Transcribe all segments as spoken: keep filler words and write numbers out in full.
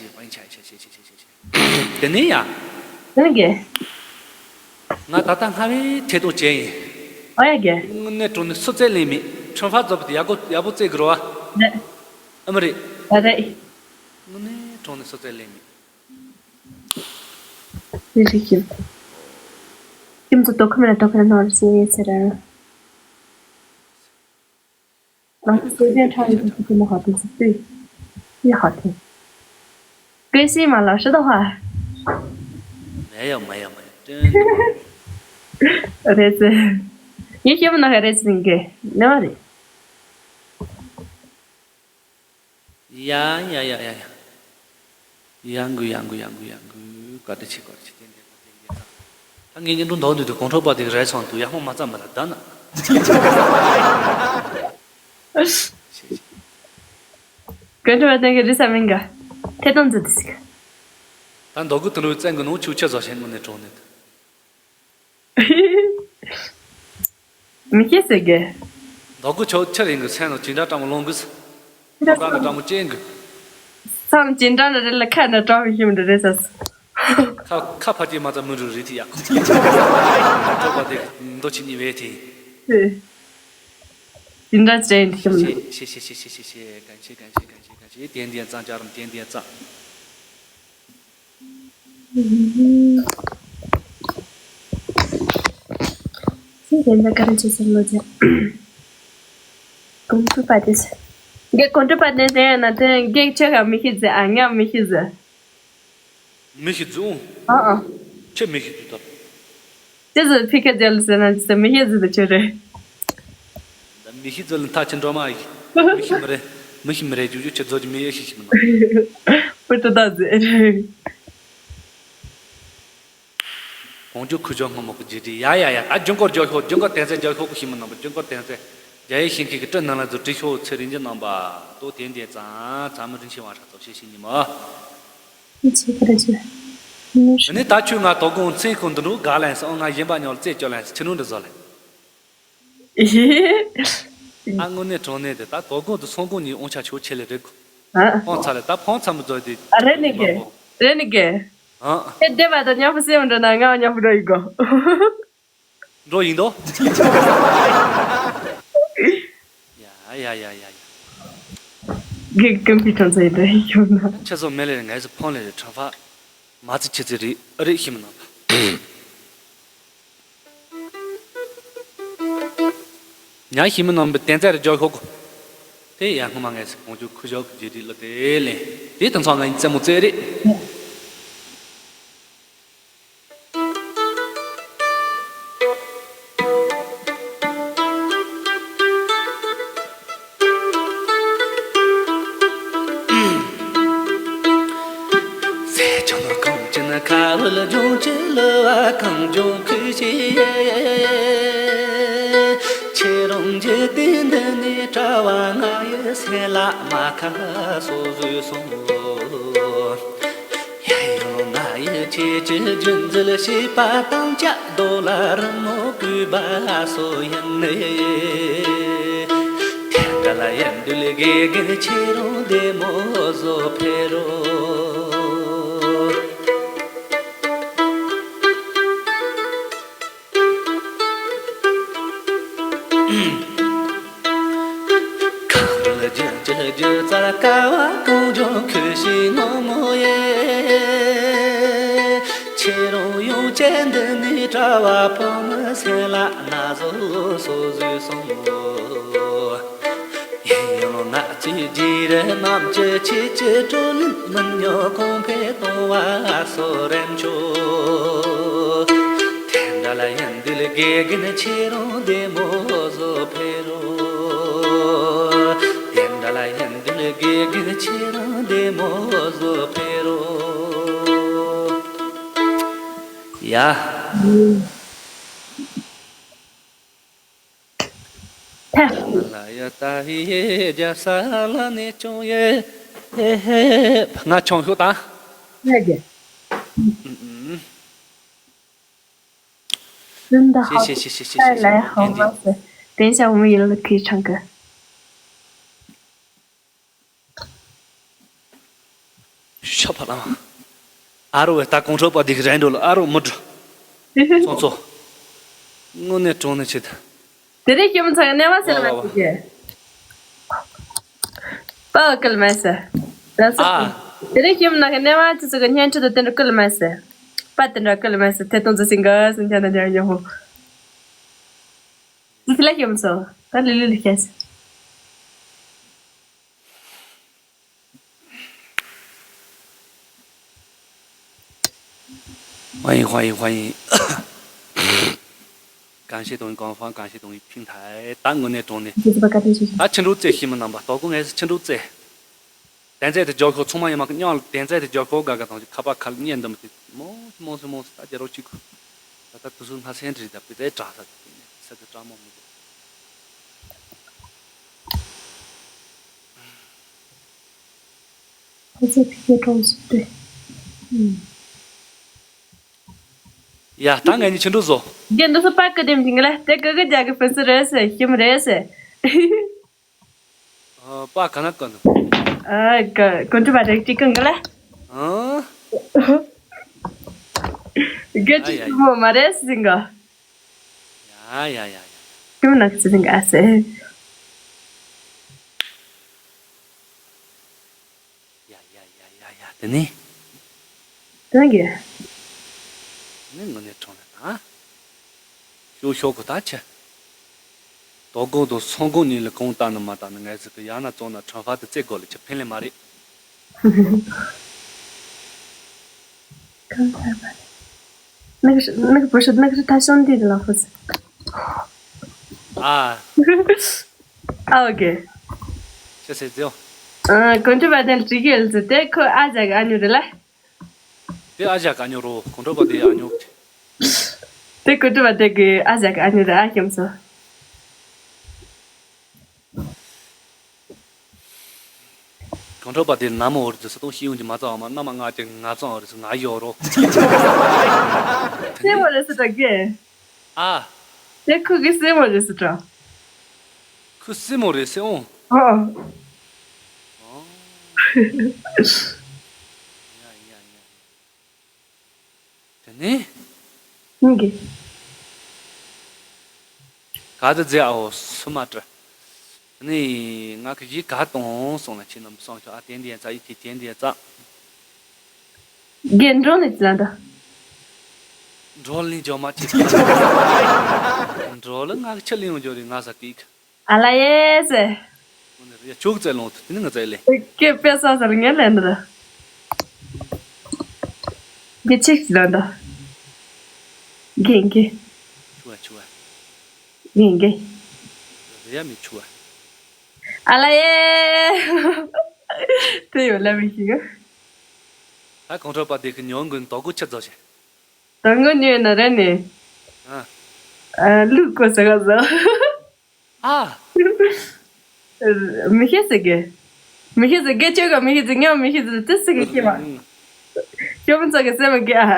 ཆེ་དཔེ་ཆ་ཆེ་ཆེ་ཆེ་ཆེ་ཆེ་ཆེ། དེ་ནས་ཡ། དེ་ནས་གི། ང་ད་ལྟ་སྔ་བའི་ཐད་གཏོང་བྱས་ཡིན། ཨོ་ཡ་གི། དངོས་གནས་དྲང་གནས་སུ་བཙལ་ལེ་མེད། ཁྲོན་ཧྥ་རྫོགས་པ་དེ་ཡག་པོ་ཡག་པོ་བཙལ་དགོས་རེད་བ། རེད། ཨ་མ་རེད། ད་རེད། དངོས་གནས་དྲང་གནས་སུ་བཙལ་ལེ་མེད། རེད་རེད་ཀྱི། ཁྱིམ་དུ་ཏོག་ཁམ་ལ་ཏོག་ཁམ་ནོར་སེ་ཟེར། ང་ཚོ་སེ་བྱས་ཁྲ་ཡི་ཁུ་ཁུ་མོ་ཧ་ཏིང་སི་ཏུས། ཡི་ཧ་ཏིང་། ཀུན་གཟིགས་མ་ལ་ཧྲི་ཏོ་ཧ། མེད་ཡ་མེད་ཡ་མེད་ཡ་ཏན། རེད་ཟེར། ཡི་ཤེས་མ་ན་ཧ་རེད་ཟིན་གི་ནི་མ་རེད། ཡ་ཡ་ཡ་ཡ་ཡ། ཡང་གུ་ཡང་གུ་ཡང་གུ་ཡང་གུ་བཀའ་དྲིན་ཆེ་བཀའ་དྲིན་ཆེ། ཏན་ཏན་ཏན་ཏན་ཏན། ད་ངས་ཉིན་དྲུག་འདོགས་དུས་དུ་གོང་ཁྲོ་པ་དེ་རེད་སོང་དུ་ཡག་མོ་མ་བཙམ་མ་ལ་ད་ན། ཤེས་ཤེས། གོང་ཁྲོ་པ་དེ་གི་རི་ས་མིན་ག་ཐེ་དང་མཛོད་དུ་ཞིག་ད་འདོགས་གུ་དུ་ནུ་བཙན་གི་ནུ་ཆུ་ཆ་བཟོ་བྱེད་ངུ་ནས་གྲོང་ནས། མི་ཤེས་ཟེར་གི། འདོགས་གུ་ཆོ་ཆ་རིང་གི་སེམས་ལ་ཅི་འདྲ་སྤྲང་མོ་ལོང་གི་ས། ལོང་ག་ལ་སྤྲང་མོ་ཅན་གི། སང་ཅི་འདྲ་ལ་རེ་ལ་ཁ་ན་སྤྲང་མི་ཤེས་མི་འདྲ་རེད་ས། ཁ་ཁ་ཕ་སྐྱེས་མ་ཙམ་མི་རུ་རི་ཐི་ཡག་ཐོབ་པ་དེ་མདོ་ཆི་ཉི་བས་དེ། ཅི་འདྲ་ཅན་དེ་ཤེས་མི་འདུག་ཤེས་ཤེས་ཤེས་ཤེས་ཤེས་ཤེས། གན་ཤེས་གན་ཤེས་གན་ཤེས་གན་ཤེས། ཏན་ཏན་ཙང་ཅ་རམ་ཏན་ཏན་ཙང་། ཁྱེད་རང་ལ་བཀའ་དྲིན་ཆེ་ཟེར་ལོ་རྒྱུ། གོང་དུ་པ་དེ་ཟེར། འགས་གོང་དུ་པ་དེ་ཟེར་ཡང་ན་དེ་འགས་ཆེ་ག་མི་ཤེས་ཟེར་ཨ་ངས་མི་ཤེས་ཟེར། མི་ཤེས་ཟེར་འོང་། ཨ་ཨ། ཁྱེད་མི་ཤེས་ཟེར་ད། ཅི་ཟེར་ཕི་ཁ་རྒྱལ་ཟེར་ན་ཅི་ཟེར་མི་ཤེས་ཟེར་དུ་ཆོད་རེད། ད་མི་ཤེས་ཟེར་ལ་མཐའ་ཆེན་འགྲོ་མ་ཡིན། མི་ཤེས་མི་རེད། མི་ཤེས་མི་རེད། རྒྱུ་རྒྱུ་ཆེ་ཚོ་གི་མི་ཡེ་ཤེས་ཤེས་མི་ནོ། པུ་ཏུ་ད་ཟེར། གོང་ཇོ་ཁུ་ཇོ་སྔོན་མོ་གི་རྗེས་དྲི། ཡ་ཡ་ཡ། ད་ཇུན་གོར་ཇོ་ཤོག་ཇུན་གོར་དན་ཚེ་ཇོ་ཤོག་གི་ཤེས་མི་ནོ། ཇུན་གོར་དན་ཚེ་རྒྱ་ཡེ་ཤིང་ཁི་གི་སྤྲི་ནང་ལ་ཛུ་ཏྲི་ཤོག་ཚེ་རིང་གི་རྣམ་པ་ཏོ་དེ་འདས་ཙང་ཚ་མི་རིན་ཆེ་བ་ཧྲ་ཚོ་ཤེས་ཤེས་ཉི་མ། ཚེ་ག་རེ་ཚེ། དེ་ནས་ད་ཁྱོད་ང་དོ་དགོང་མཚན་ཁོ་འདི་འགྲོ་ག་ལན་སོང་། ང་གཞན་པ་ཉོ་ལ་རྩེད་སྐྱོ་ལན་སོང་། ཁྱི་ནུ་འདྲ་བཟོ་ལན། ཨ་དངོས་གནས་དྲང་གནས་དེ་ད་དོ་དགོང་དུ་སང་དགོང་ཉིན་དབང་ཆ་ཆོག་ཆེ་ལེ་རེད་གོ། ཨ། ཕོང་ཚ་ལེ་ད་ཕོང་ཚ་མི་བཟོ་དེ། ཨ་རེད་ནི་གེ། རེད་ནི་གེ། ཨ། ཨེ་བདེ་བ་དང་མཉམ་པོ་སེམས་འགྲོ་ན་ང་མཉམ་པོ་འགྲོ་ཡི་གོ། འགྲོ་ཡིན་དོ། ཡ་ཡ་ཡ་ཡ་ཡ། གེ་ཀམ་པི་ཊར་ཚོ་ཡི་དེ་ཡོད་ན། ཁྱེད་ཚོ་མེ་ལེ་རེད། ངའི་སི་ཕོང་ལེ་རེད། ཁྲ་ཕ་མ་ཚི་ཆི་ཚི་རེད། ཨ་རེད་ཤི་མི་ནང་། ཉ་ཤི་མི་ནང་བི་བསྟན་རྩ་རེ་འཇོག་ཤོག་གོ། དེ་ཡ་སྔོན་མ་ངའི་སི་ཁོང་ཆུ་ཁུ་ཞོག་གི་རྗེས་དྲི་ལོ་དེ་ལེན། དེ་དང་ཚོགས་ང་ཡིན་རྩེད་མོ་རྩེ་རེད། སེ་ཆུང་གངས་ཅན་ཁ་བུལ་ལྗོངས་ཀྱི་ལུ་བ་གངས་ལྗོངས་ཁུལ་ཞིག་ཁྱེད་རང་འཇིག་རྟེན་འདི་ནས་གྲྭ་བ་ང་ཡི་སེམས་ལ་མ་ཁ་སོ་བཟོས་སོང་། ཡང་ང་ཡི་ཁྱེད་ཀྱི་རྒྱུན་འཛུལ་བྱེད་པ་དང་ཅག་རྡོ་ལ་རི་མོ་བརྐོས་པ་སོ་ཡིན་ནི། དེ་འདྲ་ལ་ཡིན་དུས་དགེ་རྒན་ཁྱེད་རང་བདེ་མོ་བཟོ་ཕེབས་རོགས། གངས་རི་ལ་རྒྱུ་རྒྱུ་རྒྱུ་རྩར་དཀར་བ་གངས་ལྗོངས་ཁུལ་ཞིག་ངོ་མོ་ཡེ། ཁྱེད་རང་ཡོང་བྱས་འདི་ནས་གྲྭ་བ་ཕོ་མོ་སེམས་ལ་ན་ཟུག་སོ་བཟོས་སོང་། ཡིན་ཡང་ང་ཚོའི་རྗེས་རི་རྣམས་ཀྱི་ཆེད་ཀྱི་བགྲོ་གླེང་མི་ཉོ་གོང་འཕེལ་གཏོང་བ་སོ་རན་ཆོག་དེ་འདྲ་ལ་ཡིན་དུས་དགེ་རྒན་ཁྱེད་རང་བདེ་མོ་བཟོ་ཕེབས་རོགས། དེ་འདྲ་ལ་ཡིན་དུས་དགེ་རྒན་ཁྱེད་རང་བདེ་མོ་བཟོ་ཕེབས་རོགས། ཡ། ལ་ཡ་ད་ཧི་ཡེ་རྒྱ་ས་ལ་ནི་ཅུང་ཡེ། ཧེ་ཧེ། ང་ཆུང་ཤོས་དང་། ཧེ་རྒྱ། ཨུམ་ཨུམ། 真的好，谢谢谢谢谢谢谢谢谢。再来好吗？等一下我们赢了可以唱歌。 ཤ་ཕ་ལ་མ། ཨ་རོ་ད་གོང་ཁྲོ་པ་འདི་གི་རེད་འགྲོ་ལ། ཨ་རོ་མི་འགྲོ། སོང་ཚོ། དངོས་གནས་དྲང་གནས་བྱེད་ད། དེ་རིང་ཁྱིམ་ཚང་གནས་མ་ཟེར་བ་ཟེར་གྱི། པའོ་ཀལ་མ་ཟེར། ད་སོ། ཨ། དེ་རིང་ཁྱིམ་ནང་གི་གནས་མ་ཅི་ཟེར་གི་བརྙན་འཕྲིན་དུ་དེ་འདྲ་ཀལ་མ་ཟེར། པ་དེ་འདྲ་ཀལ་མ་ཟེར། དེ་དོན་ཚོ་སིང་ག་སིང་ཆ་ན་ཅང་ཡོང་མོ། ཟི་ལ་ཁྱིམ་ཚོ། ད་ལི་ལི་ལི་ཁྱེད། 欢迎欢迎欢迎。感谢抖音官方，感谢抖音平台。ད་དངོས་གནས་དྲང་གནས། ད་ཕྱི་དྲོ་རྩེད་ཤེས་མི་རྣམ་པ་དོ་དགོང་ངས་ཕྱི་དྲོ་རྩེད། དན་རྩེད་དེ་རྒྱག་ཤོག་ཚང་མ་ཡིན་མ་གི་མཉམ་ལ་དན་རྩེད་དེ་རྒྱག་ཤོག་ག་ག་དང་ཁ་པར་ཁ་ལ་བརྙན་འདི་མི་དེ་མོ་མོ་སི་མོ་སི་ད་རྒྱ་རོགས་གཅིག་གོ། ད་ད་དུ་སུ་སྣ་སེན་དྲི་ད་པི་ཏའི་དྲག་ས་དེ་ནས་ས་གི་དྲག་མོ་མི་གོ། ཁོ་ཚོས་ཕི་ཁའི་གྲོགས་སུ་སྟེ། ཡ་ད་ངས་ནི་ཆུ་འགྲོ་བཟོ། རྒན་འདི་ཚོ་པར་ཀི་དེམ་ཅིང་ལ་དེ་ཀི་ཀི་རྒྱ་གི་ཕུན་སུ་རེད་ཟེར་ཤིམ་རེད་ཟེར། ཨ་པ་ག་ན་ཀི་འདུག་ཨ་ཀ་ཀོན་ཀྲི་པ་རེག་ཅིག་ཀི་ང་ལ། ཨ། རྒན་ཅིག་ཨ་ཡ་ཡ། ཆུ་མོ་མ་རེད་ཟིན་ག་ཡ་ཡ་ཡ་ཡ། ཀི་མ་ན་ཀི་ཟིན་ག་ཨ་ཟེར། ཡ་ཡ་ཡ་ཡ་ཡ། དེ་ནི། དོན་གྱི། ནི་ངོ་ནས་གྲོང་ནས་ད། ཤོག་ཤོག་གོ་ད་ཆེ། དོ་དགོང་དང་སང་དགོང་གཉིས་ལ་གང་བལྟ་ན་མ་བལྟ་ན་ངལ་གསོ་གི་ཡང་ན་བཙོང་ན་ཁྲང་ཧྥ་དུ་རྩེ་དགོས་ལ་ཆེ་ཕན་ལེ་མ་རེད། གང་ལྟར་མ་རེད། 那个是，那个不是，那个是他兄弟的老夫子。 ཨ། ཨ། ཨོ་ཀེ། ཁྱེད་ཟེར་ཟེར། ཨ། གོང་དྲོ་བ་དེ་ལ་དྲི་གི་ཡོད་ཟེར་དེ། ཁོ་ཨ་ཞང་གི་ཨ་ཉོ་རེད་ལ། དེ་ཨ་ཞང་གི་ཨ་ཉོ་རོ། གོང་དྲོ་བ་དེ་ཨ་ཉོ། དེ་གོང་དྲོ་བ་དེ་གི་ཨ་ཞང་གི་ཨ་ཉོ་རེད། ཨ་ཞང་ཚོ། གོང་དྲོ་བ་དེ་ནམ་འོར་དུ་ས་སྟོང་ཤི་ཡོང་གི་མ་ཚང་བ་མ་ན་མ་ང་ཅག་ང་ཚང་བ་རེད་ཟེར། ང་ཡོད་རོ། སྲས་མོ་རེད་ཟེར་འདྲ་གི། ཨ། དེ་ཁོ་གི་སྲས་མོ་རེད་ཟེར་འདྲ། ཁོ་སྲས་མོ་རེད་ཟེར་འོང་། ཨོ། ཨོ། ཡ་ཡ་ཡ། དེ་ནས། ངེད་ཀྱི། ག་དུ་མཛེས་ཨའོ་སུ་མ་དྲི། དེ་ནས་ང་གི་ཡིག་ག་གཏོང་སོང་ལ་ཁྱེད་རྣམས་སོང་ཁྱོད། ཨ། དེ་འདི་ཡ་ཙག་ཡིག་ཁྱེད་དེ་འདི་ཡ་ཙག་རྒན་འགྲོ་ནས་ཅི་ལ་འདུག་འགྲོ་ལིང་ཇོ་མ་ཅི། འགྲོ་ལ་ང་གི་ཆི་ལིང་ཡོང་འཇོ་རེད་ང་ཟ་ཀིག་ཨ་ལ་ཡེ་ཟེ། ཡ་ཆོག་ཙེ་ལོང་དུ་དེ་ནི་ང་ཙེ་ལེ། ཀེ་པེ་ས་ས་ལ་ངས་ལེན་འདི་ར། གེ་ཆིག་ལ་འདི། གེ་གེ་ཆུ་བ་ཆུ་བ། གེ་གེ་རེ་ཡ་མི་ཆུ་བ། ཨ་ལ་ཡེ། དེ་ཡོད་ལ་མི་ཤི་གི། ད་གོང་དྲོ་བ་དེ་གི་ཉོ་གི་དོ་གུ་ཆི་ཛོ་ཤེ། དོ་གུ་ཉོས་ན་རེ་ནི། ཨ། ཨ། ལུག་གོ་ས་ག་ཟོ། ཨ། མི་ཤེས་ཟེར་གི། མི་ཤེས་ཟེར་གི་ཆོས་ག་མི་ཤེས་ཟེར། ངས་མི་ཤེས་ཟེར་དེ་ཟེར་གི་ཤེས་མ། ཤོ་མི་ཚོ་གི་སེམས་མི་གི་ཨ།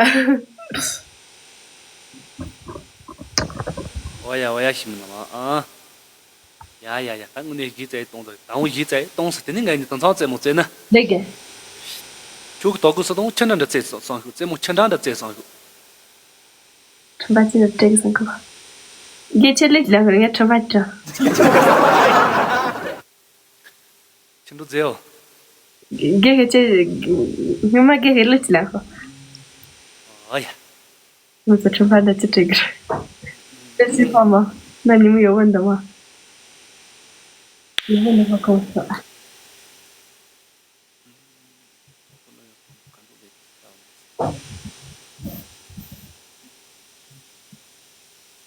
འོ་ཡ་འོ་ཡ་ཤི་མི་ལ་མ་ཨ། ཡ་ཡ་ཡ། ད་དངོས་གནས་གཞི་རྩའི་གཏོང་ཟེར། ད་འོ་གཞི་རྩའི་གཏོང་ཟེར། དེ་ནི་ངས་ནི་དེང་སང་རྩེད་མོ་རྩེད་ན། ལེགས་གི། ཁྱོད་ཀྱི་དོ་གུ་སུ་དང་ཁྱི་འདྲ་འདྲ་རྩེད་སོང་ཤོག་རྩེད་མོ་ཁྱི་འདྲ་འདྲ་རྩེད་སོང་ཤོག་ཁྲིམས་པ་ཅི་ལ་སྤྲད་གི་སང་གོ། དགེ་ཆེ་ལེགས་ལ་ཧུར་ངས་ཁྲིམས་པ་ཅི། ཁྱི་འགྲོ་མཛེའོ། དགེ་གི་ཆེ། སྔོན་མ་དགེ་གི་ལུགས་ཅི་ལ་ཧོ། ཨོ་ཡ། ང་ཚོ་ཁྲིམས་པ་འདྲ་ཅི་སྤྲད་གི་རེད། དེ་སི་ཕ་མ། ན་ཉི་མ་ཡོད་བ་འདི་མ། ཡོད་བ་འདི་མ་གོང་ས།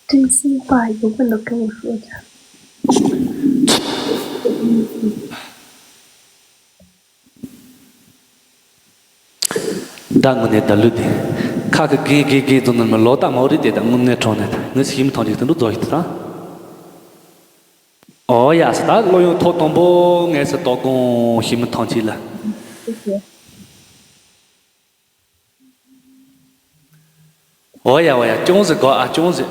ཀྲིན་སིན་པ་ཡོད་པ་འདུག་གི་མི་ཤེས་ཀྱང་། ད་དངོས་གནས་ད་ལུས་དེ། ཁ་གི་གེ་གེ་གེ་ཙམ་ནར་མ་ལོ་ད་མ་རེད་དེ། ད་དངོས་གནས་གྲོང་ནས་ངས་ཞིམ་ཐང་ཅིག་དུ་འགྲོ་རྫོགས་ཤིག་ད། ཨོ་ཡ་ས། ད་བློ་ཡོང་ཐོག་དང་པོ་ངས་ས་དོ་དགོང་ཞིམ་ཐང་ཅིག་ལ། ཨོ་ཡ་ཨོ་ཡ། ཅུང་ཟད་དགོ་ཨ། ཅུང་ཟད།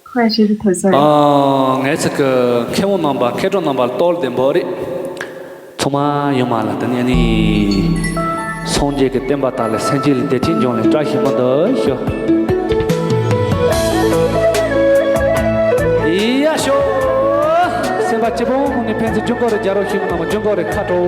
ཁོ་ཡ་ཤེས་རིག་ཐོས་ས་རེད། ཨ། ངས་ཚིག་གི་མཁས་དབང་རྣམ་པ་མཁས་གྲུབ་རྣམ་པ་ལ་གཏོར་བདེ་འབོ་རེད། ཚང་མ་ཡོང་མ་ལ་དེ་ནས་ནི། སངས་རྒྱས་ཀྱི་བསྟན་པ་དར་ལ། སེམས་ཅན་ལ་བདེ་སྐྱིད་འབྱུང་ལ། བཀྲ་ཤིས་སྨོན་འདུག་ཞུ། ཡ་ཤོ། སེམས་པ་སྐྱིད་པོ་ངང་ནས་ཕན་ཚུན་ཇུས་འགོད་རེ་རྒྱག་རོགས། ཞུ་མི་རྣམས་ཇུས་འགོད་རེ་ཁ་དྲོ།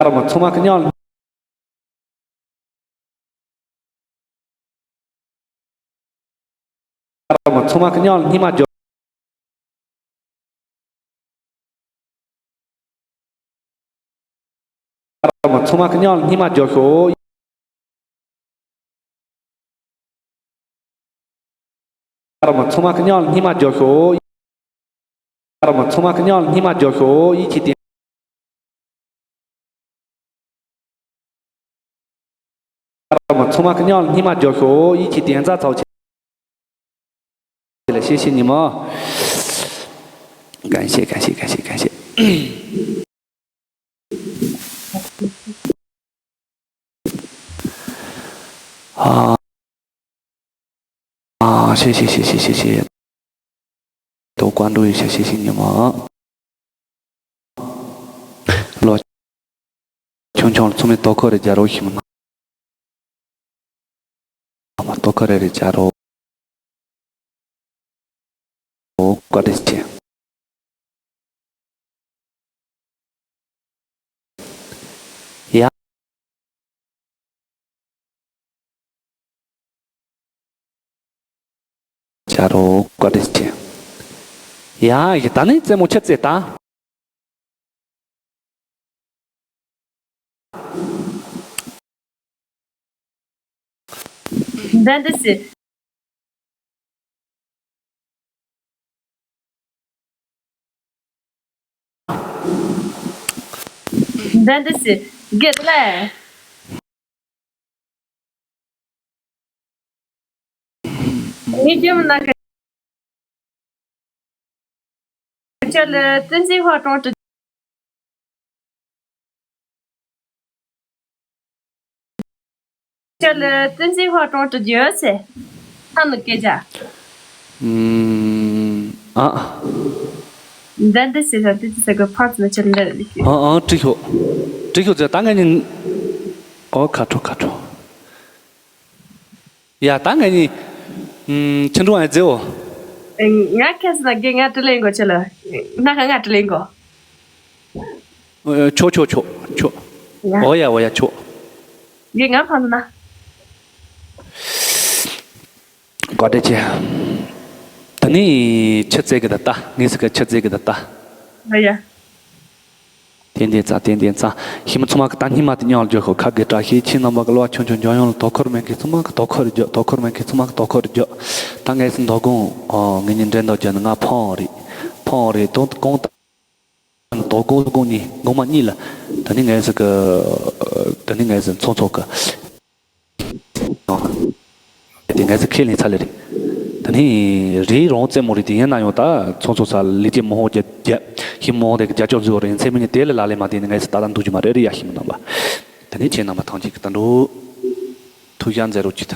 ར་མ་ཚང་མ་གི་མཉམ་ལ། ར་མ་ཚང་མ་གི་མཉམ་ལ་སྙིང་མ་རྒྱོབ། ར་མ་ཚང་མ་གི་མཉམ་ལ་སྙིང་མ་རྒྱོབ་ཤོག། ར་མ་ཚང་མ་གི་མཉམ་ལ་སྙིང་མ་རྒྱོབ་ཤོག། ར་མ་ཚང་མ་གི་མཉམ་ལ་སྙིང་མ་རྒྱོབ་ཤོག། ཡིད་ཆེས་བརྟན། ར་མ་ཚང་མ་གི་མཉམ་ལ་སྙིང་མ་རྒྱོབ་ཤོག། ཡིད་ཆེས་བརྟན། རྩ་ཚོགས་ཆེ་ལ་བཤད་བཤད་ཉི་མ། 感谢感谢感谢感谢。 ཨ་ཨ་ཤེས་ཤེས་ཤེས་ཤེས་ཤེས། དོ་བཀའ་འགྲོ་ཡི་ཤེས་ཤེས་ཤེས་ཉི་མ། ལོ་ཆུང་ཆུང་ཚང་མས་དོ་ཁུར་རེ་རྒྱག་རོགས་ཞུ་མི་ན། མ་དོ་ཁུར་རེ་རེ་རྒྱག་རོགས། བཀའ་དྲིན་ཆེ། ཡ། བྱ་རོགས་བཀའ་དྲིན་ཆེ། ཡ་ཡི་ད་ནི་རྩེད་མོ་ཆི་རྩེད་ད། འདི་འདི་སི། འདི་འདི་སི། གི་ལེ། ངས་ཀྱང་མིན་ན་ཁ། ཁྱོད་ལ་བསྟན་འཛིན་ཧོ་གྲོང་དུ། ཁྱོད་ལ་བསྟན་འཛིན་ཧོ་གྲོང་དུ་བརྗོད་ཟེར། ཐང་ནུ་སྐད་ཆ། ཨ། འདི་འདི་ཟེར་ས་བསྟན་འཛིན་ཟེར་གི་ཕར་ཚུར་ལ་ཁྱོད་འདི་རེད་ལིག་ཨ་ཨ་ཀྲི་ཤོ། ཀྲི་ཤོ་ཟེར་ད་ངས་ནི། ཨོ་ཁ་ཁྲོ་ཁ་ཁྲོ། ཡ་ད་ངས་ནི། ཁྱེད་འགྲོ་ཨ་ཛེའོ། ང་ཁྱེད་ཟེར་ན་དགེ་ང་དྲི་ལེན་གོ་ཁྱེད་ལ། ང་ཁ་ང་དྲི་ལེན་གོ། ཆོག་ཆོག་ཆོག་ཆོག་ཡ། ཨོ་ཡ་ཨོ་ཡ་ཆོག་དགེ་ང་ཕ་ན། བཀའ་དྲིན་ཆེ། ད་ནི་ཆི་རྩེད་གི་ད་ལྟ་ངས་ཟེར་གི་ཆི་རྩེད་གི་ད་ལྟ། ཨོ་ཡ། ཏན་ཏན་ཙ་ཏན་ཏན་ཙ། ཤི་མི་ཚང་མ་གི་ད་སྙིང་མ་དེ་མཉམ་ལ་འཇོག་ཤོག་ཁ་དགེ་བཀྲ་ཤིས་ཁྱེད་རྣམ་པ་གི་གླུ་བ་ཆུང་ཆུང་འཇོན་ཡོང་ལ་དོ་ཁུར་མེད་མཁན་ཚང་མ་གི་དོ་ཁུར་རྒྱོབ། དོ་ཁུར་མེད་མཁན་ཚང་མ་གི་དོ་ཁུར་རྒྱོབ། ད་ངས་སི་མདོ་དགོང་ངེད་གཉིས་འགྲན་ཟླ་བརྒྱབ་ནས་ང་ཕངས་རེད། ཕངས་རེད་དོ་དགོང་ད། དོ་དགོང་དགོང་གཉིས་དགོང་མ་གཉིས་ལ། ད་ ད་ནི་ངས་ཟེར་གི། ད་ནི་ངས་ཟེར་ཚོགས་ཚོགས་གི། དེ་ངས་ཟེར་ཁས་ལེན་ཚར་ལེ་རེད། ད་ནི་རེད་རང་རྩེད་མོ་རེད། དེ་ཡིན་ན་ཡང་ད་ཚོགས་ཚོགས་ས་ལས་ཀྱི་མོ་ཧོ་རྒྱ་རྒྱ་ཧི་མོ་ཧོ་དེ་གི་རྒྱ་ཅོག་བཟོ་རེད། མཚན་མི་ནི་དེ་ལས་ལ་ལས་མ་དེ་ནི་ངས་ཟེར་ད་ད་འདུག་རྒྱུ་མ་རེད། རེད་ཡ་ཧི་མི་ནང་པ། ད་ནི་ཁྱེད་རྣམ་པ་ཐང་ཅིག་གི་ད་འགྲོ། ཐུགས་ཞག་མཛད་རོགས་གྱིས་ད།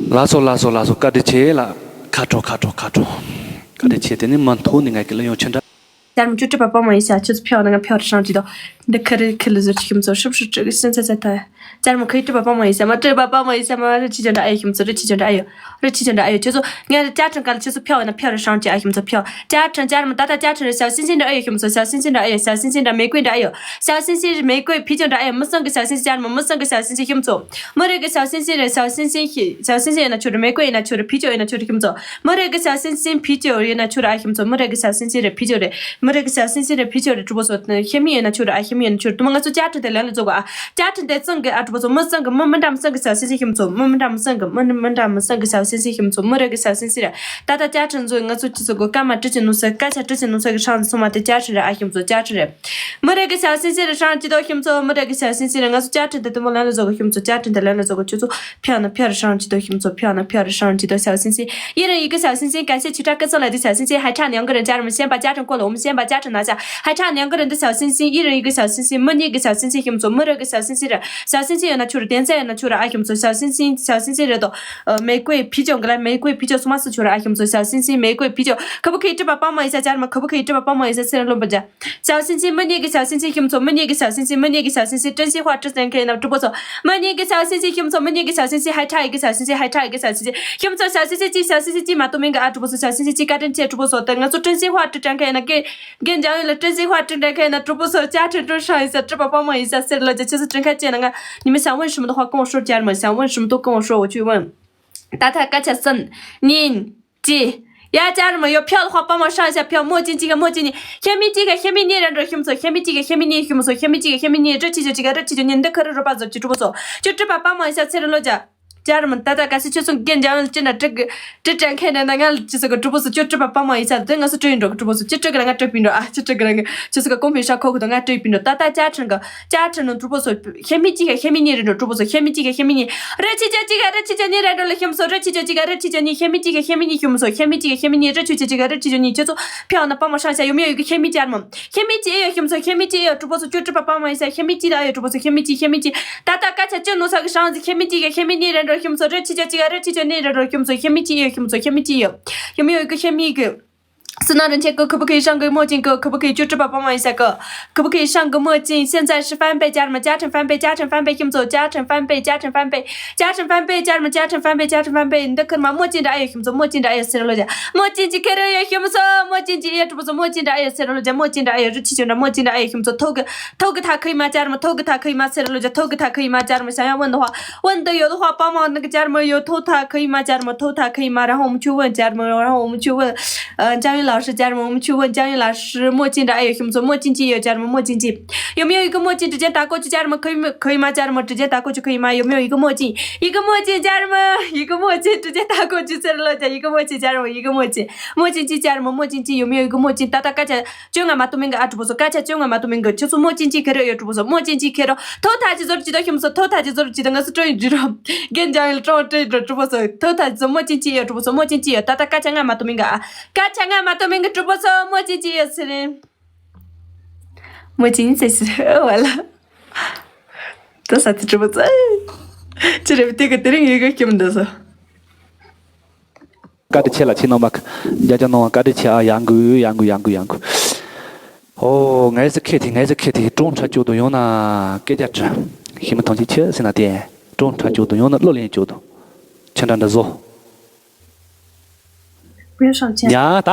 ལགས་སོ་ལགས་སོ་ལགས་སོ། བཀའ་དྲིན་ཆེ་ལགས། ཁ་དྲོ་ཁ་དྲོ་ཁ་དྲོ། བཀའ་དྲིན་ཆེ། དེ་ནི་མ་མཐོ་ནི་ངས་ཀྱི་ལ་ཡོང་ཆེ་འདྲ། ཅར་མོ་ཅུ་སྤྲུལ་པ་དཔའ་མོ་ཡིན་ཤག་ཁྱོད་ཚོ་ཕེབས་ན་ང་ཕེབས་རེ་ཧྲང་ཅི་དོ། འདི་ཁ་རི་ཁི་ལི་ཟུར་ཅི་ཁྱིམ་ཚོ་ཧྲུབ་ཧྲུབ་ཀྲི་གི་སེམས་ཚ་ཚ་ཐ། ཅར་མོ་ཁི་སྤྲུལ་པ་དཔའ་མོ་ཡིན་ཤག་མ་སྤྲུལ་པ་དཔའ་མོ་ཡིན་ཤག་མ་རི་ཆི་ཅོ་འདྲ་ཨེ་ཁྱིམ་ཚོ་རི་ཆི་ཅོ་འདྲ་ཨེ་ཡོ། རི་ཆི་ཅོ་འདྲ་ཨེ་ཡོ། ཁྱོད་ཚོ་ངས་ཅར་ཁྲང་ག་ལ་ཁྱོད་ཚོ་ཕེབས་ན་ཕེབས་རེ་ཧྲང་ཅི་ཨེ་ཁྱིམ་ཚོ་ཕེབས། ཅར་ཁྲང་ཅར་མོ་ད་ད་ཅར་ཁྲང་རི་ཤག་སིན་སིན་འདྲ་ཨེ་ཡོ་ཁྱིམ་ཚོ་ཤག་སིན་སིན་འདྲ་ཨེ་ཡོ། ཤག་སིན་སིན་རི་མེ་ཀོའི་འདྲ་ཨེ་ཡོ། ཤག་སིན་སིན་རི་མེ་ཀོའི་ཕི་ཅོ་འདྲ་ཨེ་ཡོ། མི་སང་གི་ཤག་སིན་སིན་ཅར་མོ་མི་སང་གི་ཤག་སིན་སིན་ཁྱིམ་ཚོ། མི་རེ་གི་ཤག་སིན་སིན་རེ་ཤག་སིན་སིན་ཤི་ཤག་སིན་སིན་ཡོད་ན་ཆོ་རེ་མེ་ཀོ་ཡོད་ན་ཆོ་རེ་ཕི་ཅོ་ཡོད་ན་ཆོ་རེ་ཁྱིམ་ཚོ། མི་རེ་གི་ཤག་སིན་སིན་ཕི་ཅོ་ཡོད་ན་ཆོ་རེ་ཨ་ཁྱིམ་ཚོ། མི་རེ་གི་ཤག་སིན་སིན་རེ་ཕི་ཅོ་རེ། མི་རེ་གི་ཤག་སིན་སིན་རེ་ཕི་ཅོ་རེ་གྲུ་པོ་སོ་ཤེ་མི་ཡོད་ན་ཆོ་རེ་ཨ་ཤེ་མི་ཡོད་ན་ཆོ་རེ། དུ་མ་ང་ཚོ་བཅའ་ཁྲིམས་དེ་ལན་ལ་འཛོག་ག་ཨ། བཅའ་ཁྲིམས་དེ་གཙང་གི་ཨ་གྲུ་པོ་སོ་མི་གཙང་གི་མི་མི་འདྲ་མི་གཙང་གི་ཤག་སིན་སིན་ཁྱིམ་ཚོ། མི་མི་འདྲ་མི་གཙང་གི་མི་མི་འདྲ་མི་གཙང་གི་ཤག་སིན་སིན་ཁྱིམ་ཚོ། མི་རེ་གི་ཤག་སིན་སིན་རེ། ད་ལྟ་བཅའ་ཁྲིམས་འཛོག་ང་ཚོ་སྤྱི་ཚོགས་གི་སྐར་མ་དྲུག་ཅུ་ནང་ས་སྐར་ཆ་དྲུག་ཅུ་ནང་ས་གི་ཧྲང་ཚོ་མ་དེ་བཅའ་ཁྲིམས་རེ་ཨ་ཁྱིམ་ཚོ་བཅའ་ཁྲིམས་རེ། མི་རེ་གི་ཤག་སིན་སིན་རེ་ཧྲང་ཅི་དོ་ཁྱིམ་ཚོ། མི་རེ་གི་ཤག་སིན་སིན་རེ་ང་ཚོ་བཅའ་ཁྲིམས་དེ་དུ་མོ་ལན་ལ་བཟོ་གི་ཁྱིམ་ཚོ། བཅའ་ཁྲིམས་དེ་ལན་ལ་བཟོ་གི་ཁྱོད་ཚོ་ཕྱག་ན་ཕྱག་རེ་ཧྲང་ཅི་དོ་ཁྱིམ་ཚོ། ཕྱག་ན་ཕྱག་རེ་ཧྲང་ཅི་དོ་ཤག་སིན་སིན། ཡི་རང་ཡི་གི་ཤག་སིན་སིན་ག་ཤེད་ཆི་ཁྲ་ཀི་ཚོ་ལ་དི་ཤག་སིན་སིན་ཧ་ཁྲ་ནང་གི་རང་ཅར་མི་ཤེན་པ་བཅའ་ཁྲིམས་གོ་ལ་འོ་མི་ཤེན་པ་བཅའ་ཁྲིམས་ན་ཤག་ཧ་ཁྲ་ནང་གི་རང་དི་ཤག་སིན་སིན། ཡི་རང་ཡི་གི་ཤག་སིན་སིན། མི་གཉིས་གི་ཤག་སིན་སིན་ཁྱིམ་ཚོ། མི་རེ་གི་ཤག་སིན་སིན་རེ་ཤག་སིན་སིན་ཡོད་ན་ཆུ་རེ་དན་ཚ་ཡོད་ན་ཆུ་རེ་ཨ་ཁྱིམ་ཚོ། ཤག་སིན་སིན་ཤག་སིན་སིན་རེ་དོ། མེ་ཀོའི་ཕི་ཅོ་གི་ལ་མེ་ཀོའི་ཕི་ཅོ་སུ་མ་སུ་ཆུ་རེ་ཨ་ཁྱིམ་ཚོ། ཤག་སིན་སིན་མེ་ཀོའི་ཕི་ཅོ། ཁ་བུ་ཁའི་སྤྲུལ་པ་དཔའ་མོ་ཡིན་ཤག་ཅར་མ་ཁ་བུ་ཁའི་སྤྲུལ་པ་དཔའ་མོ་ཡིན་ཤག་སེ་ར་ལོ་འབར་ཇ། ཤག་སིན་སིན། མི་གཉིས་ཀྱི་ཤག་སིན་སིན་ཁྱིམ་ཚོ། མི་གཉིས་ཀྱི་ཤག་སིན་སིན། མི་གཉིས་ཀྱི་ཤག་སིན་སིན། ཀྲིན་སིན་ཧྭ་ཀྲི་ཅན་ཁེ་ན་གྲུ་པོ་ཚོ། མི་གཉིས་ཀྱི་ཤག་སིན་སིན་ཁྱིམ་ཚོ། མི་གཉིས་ཀྱི་ཤག་སིན་སིན། ཧའི་ཁྲ་ཡི་གི་ཤག་སིན་སིན། ཧའི་ཁྲ་ཡི་གི་ཤག་སིན་སིན་ཁྱིམ་ཚོ། ཤག་སིན་སིན་ཅི་ཤག་སིན་སིན་ཅི་མ་གཏོགས་མིན་གི་ཨ་གྲུ་པོ་ཚོ། ཤག་སིན་སིན་ཅི་བཀའ་དྲིན་ཆེ་གྲུ་པོ་ཚོ། ད་ང་ཚོ་ཀྲིན་སིན་ཧྭ་ཀྲི་ཅན་ཁེ་ན་གེ་གེ་འཇམ་ཡོད་ལ་ཀྲིན་སིན་ཧྭ་ཀྲི་ཅན་ཁེ་ན་གྲུ་པོ་ཚོ། ཅ་ཁྲིན་ཀྲུན་ཧྲང་ཡིན་ས་སྤྲུལ་པ་དཔའ་མོ་ཡིན་ས་སེར་ལོ་ཅ་ཆུ་ཚོད་ཀྲིན་ཁ་ཅན་ན་ང་ཉི་མ་ཤང་ཝུན་ཧྲི་མོ་ཏོ་ཧྭ་ཀོང་ཧྲོ་ཅར་མ་ཤང་ཝུན་ཧྲི་མོ་ཏོ་ཀོང་ཧྲོ་འོ་ཆུ་ཝུན། ད་ཐ་ཀ་ཆ་སན་ཉིན། ཅི། ཡ་ཅར་མ་ཡོ་ཕྱོགས་ཧོ་པ་མ་ཧྲང་ཤ་ཕྱོགས་མོ་ཅིན་ཅི་ག་མོ་ཅིན་ནི། ཤེ་མི་ཅི་ག་ཤེ་མི་ནི་ར་འགྲོ་ཤུམ་སོ། ཤེ་མི་ཅི་ག་ཤེ་མི་ནི་ཤུམ་སོ། ཤེ་མི་ཅི་ག་ཤེ་མི་ནི་རི་ཆི་ཅོ་ཅི་ག་རི་ཆི་ཅོ་ཉིན་འདི་ཁ་རི་རུ་པ་ཛོ་ཅི་གྲུ་པོ་སོ། ཅོ་གྲུ་པ་པ་མ་ཡི་ཤ་ཚེ་རི་ལོ་ཇ། ཅར་མ་ད་ད་ག་སི་ཆོ་སུང་གེན་ཇ་ཡོན་ཅི་ན་ཀྲི་ཀྲི་ཀྲན་ཁེ་ན་ན་ང་ལ་ཅི་སོ་ག་གྲུ་པོ་སོ། ཅོ་གྲུ་པ་པ་མ་ཡི་ཤ་དེ་ང་སུ་ཀྲི་ཡིན་འགྲོ་གྲུ་པོ་སོ། ཅི་ཀྲི་ག་ན་ང་ཀྲི་པིན་འགྲོ། ཨ་ཅི་ཀྲི་ག་ན་ང་ཅི་སོ་ག་གོང་ཕི་ཤ་ཁོ་ཁུ་དང་ང་ཀྲི་པིན་འགྲོ། ད་ད་ཅ་ཁྲིན་ག་ཅ་ཁྲིན་ནོ་གྲུ་པོ་སོ། ཤེ་མི་ཅི་ག་ཤེ་མི་ནི་རེ་འགྲོ་གྲུ་པོ་སོ། ཤེ་མི་ཅི་ག་ཤེ་མི་ནི། རི་ཆི་ཅོ་ཅི་ག་རི་ཆི་ཅོ་ནི་རེ་འགྲོ་ལ་ཤུམ་སོ། རི་ཆི་ཅོ་ཅི་ག་རི་ཆི་ཅོ་ནི། ཤེ་མི་ཅི་ག་ཤེ་མི་ནི་ཤུམ་སོ། ཤེ་མི་ཅི་ག་ཤེ་མི་ནི། རི་ཆི་ཅོ་ཅི་ག་རི་ཆི་ཅོ་ནི། ཅོ་ཚོ་ཕེའོ་ན་པ་མ་ཧྲང་ཤ་ཡོ་མི་ཡོ་ཡི་གི་ཤེ་མི་ཅར་མ། ཤེ་མི་ཅི་ཨེ་ཡོ་ཤུམ་སོ། ཤེ་མི་ཅི་ཨེ་ཡོ་གྲུ་པོ་སོ། ཅོ་གྲུ་པ་པ་མ་ཡི་ཤ་ཤེ་མི་ཅི་ཨེ་ཡོ་གྲུ་པོ་སོ། ཤེ་མི་ཅི་ཤེ་མི་ཅི། ད་ད་ཀ་ཆ་ཅོ་ནོ་ས་གི་ཧྲང་ཟི། ཤེ་མི་ཅི་ག་ཤེ་མི་ནི་རེ་འགྲོ་ཤུམ་སོ། རི་ཆི་ཅོ་ཅི་ག་རི་ཆི་ཅོ་ནི་རེ་འགྲོ་ཤུམ་སོ། ཤེ་མི་ཅི་ཨེ་ཡོ་ཤུམ་སོ། ཤེ་མི་ཅི་ཨེ་ཡོ། ཡོ་མི་ཡོ་ཡི་གི་ཤེ་མི་གི་སི་ན་རིན་ཆེན་གི་ཁུ་བུ་ཁི་ཧྲང་གི་མོ་ཅིན་གི་ཁུ་བུ་ཁི་ཅོ་གྲུ་པ་པ་མ་ཡི་ཤ་གི། ཁུ་བུ་ཁི་ཧྲང་གི་མོ་ཅིན་现在是翻倍ཅར་མ། ཅ་ཁྲིན་翻倍། ཅ་ཁྲིན翻倍་ཤུམ་སོ། ཅ་ཁྲིན翻倍། ཅ་ཁྲིན翻倍། ཅ་ཁྲིན翻倍། ཅ་ཁྲིན翻倍། ཅར་མ་ཅ་ཁྲིན翻倍། འདི་ཁུར་མ་མོ་ཅིན་འདྲ་ཨེ་ཡོ་ཤུམ་སོ། མོ་ཅིན་འདྲ་ཨེ་ཡོ་སེ་ར་ལོ་ཇ། མོ་ཅིན་ཅི་ཁེ་རེ་ཡོ་ཤུམ་སོ། མོ་ཅིན་ཅི་ཨེ་ཡོ་གྲུ་པོ་སོ། མོ་ཅིན་འདྲ་ཨེ་ཡོ་སེ་ར་ལོ་ཇ། མོ་ཅིན་འདྲ་ཨེ་ཡོ་རི་ཆི་ཅོ་འདྲ། མོ་ཅིན་འདྲ་ཨེ་ཡོ་ཤུམ་སོ། ཐོ་གི་ཐོ་གི་ཐ་ཁི་མ་ཅར་མ། ཐོ་གི་ཐ་ཁི་མ་སེ་ར་ལོ་ཇ། ཐོ་གི་ཐ་ཁི་མ་ཅར་མ་ཤ་ཡང་ཝན་དོ་ཧ། ཝན་དོ་ཡོ་དོ་ཧ་པ་མ་ནི་གི་ཅར་མ་ཡོ། ཐོ་ཐ་ཁི་མ་ཅར་མ། ཐོ་ཐ་ཁི་མ་ར་ཧོ་མ་ཆུ་ཝན་ཅར་མ། ར་ཧོ་མ་ཆུ་ཝན། 张云老师 ཅར་མ། མ་ཆུ་ཝན། 张云老师། མོ་ཅིན་འདྲ་ཨེ་ཡོ་ཤུམ་སོ། མོ་ཅིན་ཅི་ཡོ་ཅར་མ། མོ་ཅིན་ཅི། 有没有一个墨镜 直接打过去 ཅར་མ། 可以吗？ 可以吗 ཅར་མ། 直接打过去 可以吗？ 有没有一个墨镜 一个墨镜 ཅར་མ། 一个墨镜 直接打过去 སེ་ར་ལོ་ཇ། 一个墨镜 ཅར་མ། 一个墨镜 墨镜 ཅི་ཅར་མ། 墨镜 ཅི། 有没有一个墨镜 ད་ད་ཀ་ཆ་ཅོ་ང་མ་གཏོགས་མིན་གི་ཨ་གྲུ་པོ་སོ། ཀ་ཆ་ཅོ་ང་མ་གཏོགས་མིན་གི། ཁྱོད་ཚོ་མོ་ཅིན་ཅི་ཁེ་རེ་ཡོ་གྲུ་པོ་སོ། མོ་ཅིན་ཅི་ཁེ་རོ། ཐོ་ཐ་ཅི་ཟོར་ཅི་ད་ཤུམ་སོ། ཐོ་ཐ་ཅི་ཟོར་ཅི་ད་ང་སུ་ཀྲོ་ཡིན་ཅི་རོ། རྒན་ཅང་ཡིན་ཀྲོ་ཀྲོ་ཡིན་གྲུ་པོ་སོ། ཐོ་ཐ་ཅི་ཟོར། མོ་ཅིན་ཅི་ཡོ་གྲུ་པོ་སོ། མོ་ཅིན་ཅི་ཡོ། ད་ད་ཀ་ཆ་ང་མ་གཏོགས་མིན་གི་ཨ། ཀ་ཆ་ང་མ་གཏོགས་མིན་གི་གྲུ་པོ་སོ། མོ་ཅིན་ཅི་ཡོ་སི་རེ། མོ་ཅིན་ཅི་སི་རེ་ཝ་ལ། ད་ས་ཏི་གྲུ་པོ་སོ། ཅི་རེ་བི་དེ་གི་དེ་རིང་ཡོད་གི་ཁྱིམ་འདི་སོ། བཀའ་དྲིན་ཆེ་ལ་ཁྱེད་རྣམ་པ་རྒྱ་རྒྱ་གནང་བ་བཀའ་དྲིན་ཆེ་ཨ། ཡང་གུ་ཡང་གུ་ཡང་གུ་ཡང་གུ། ཨོ་ངས་ཟེར་ཁེ་ཐི་ངས་ཟེར་ཁེ་ཐི་ཀྲོང་ཁྲ་ཅོ་དུ་ཡོང་ན་སྐད་ཆ་དྲི། ཤི་མི་ཐང་ཆེ་ཆེ་ཟེར་ན་དེ་ཀྲོང་ཁྲ་ཅོ་དུ་ཡོང་ན་ལོ་ལེན་ཅོ་དུ། ཁྱེད་འདྲ་འདྲ་བཟོ། 不要上架。 ཡང་ད་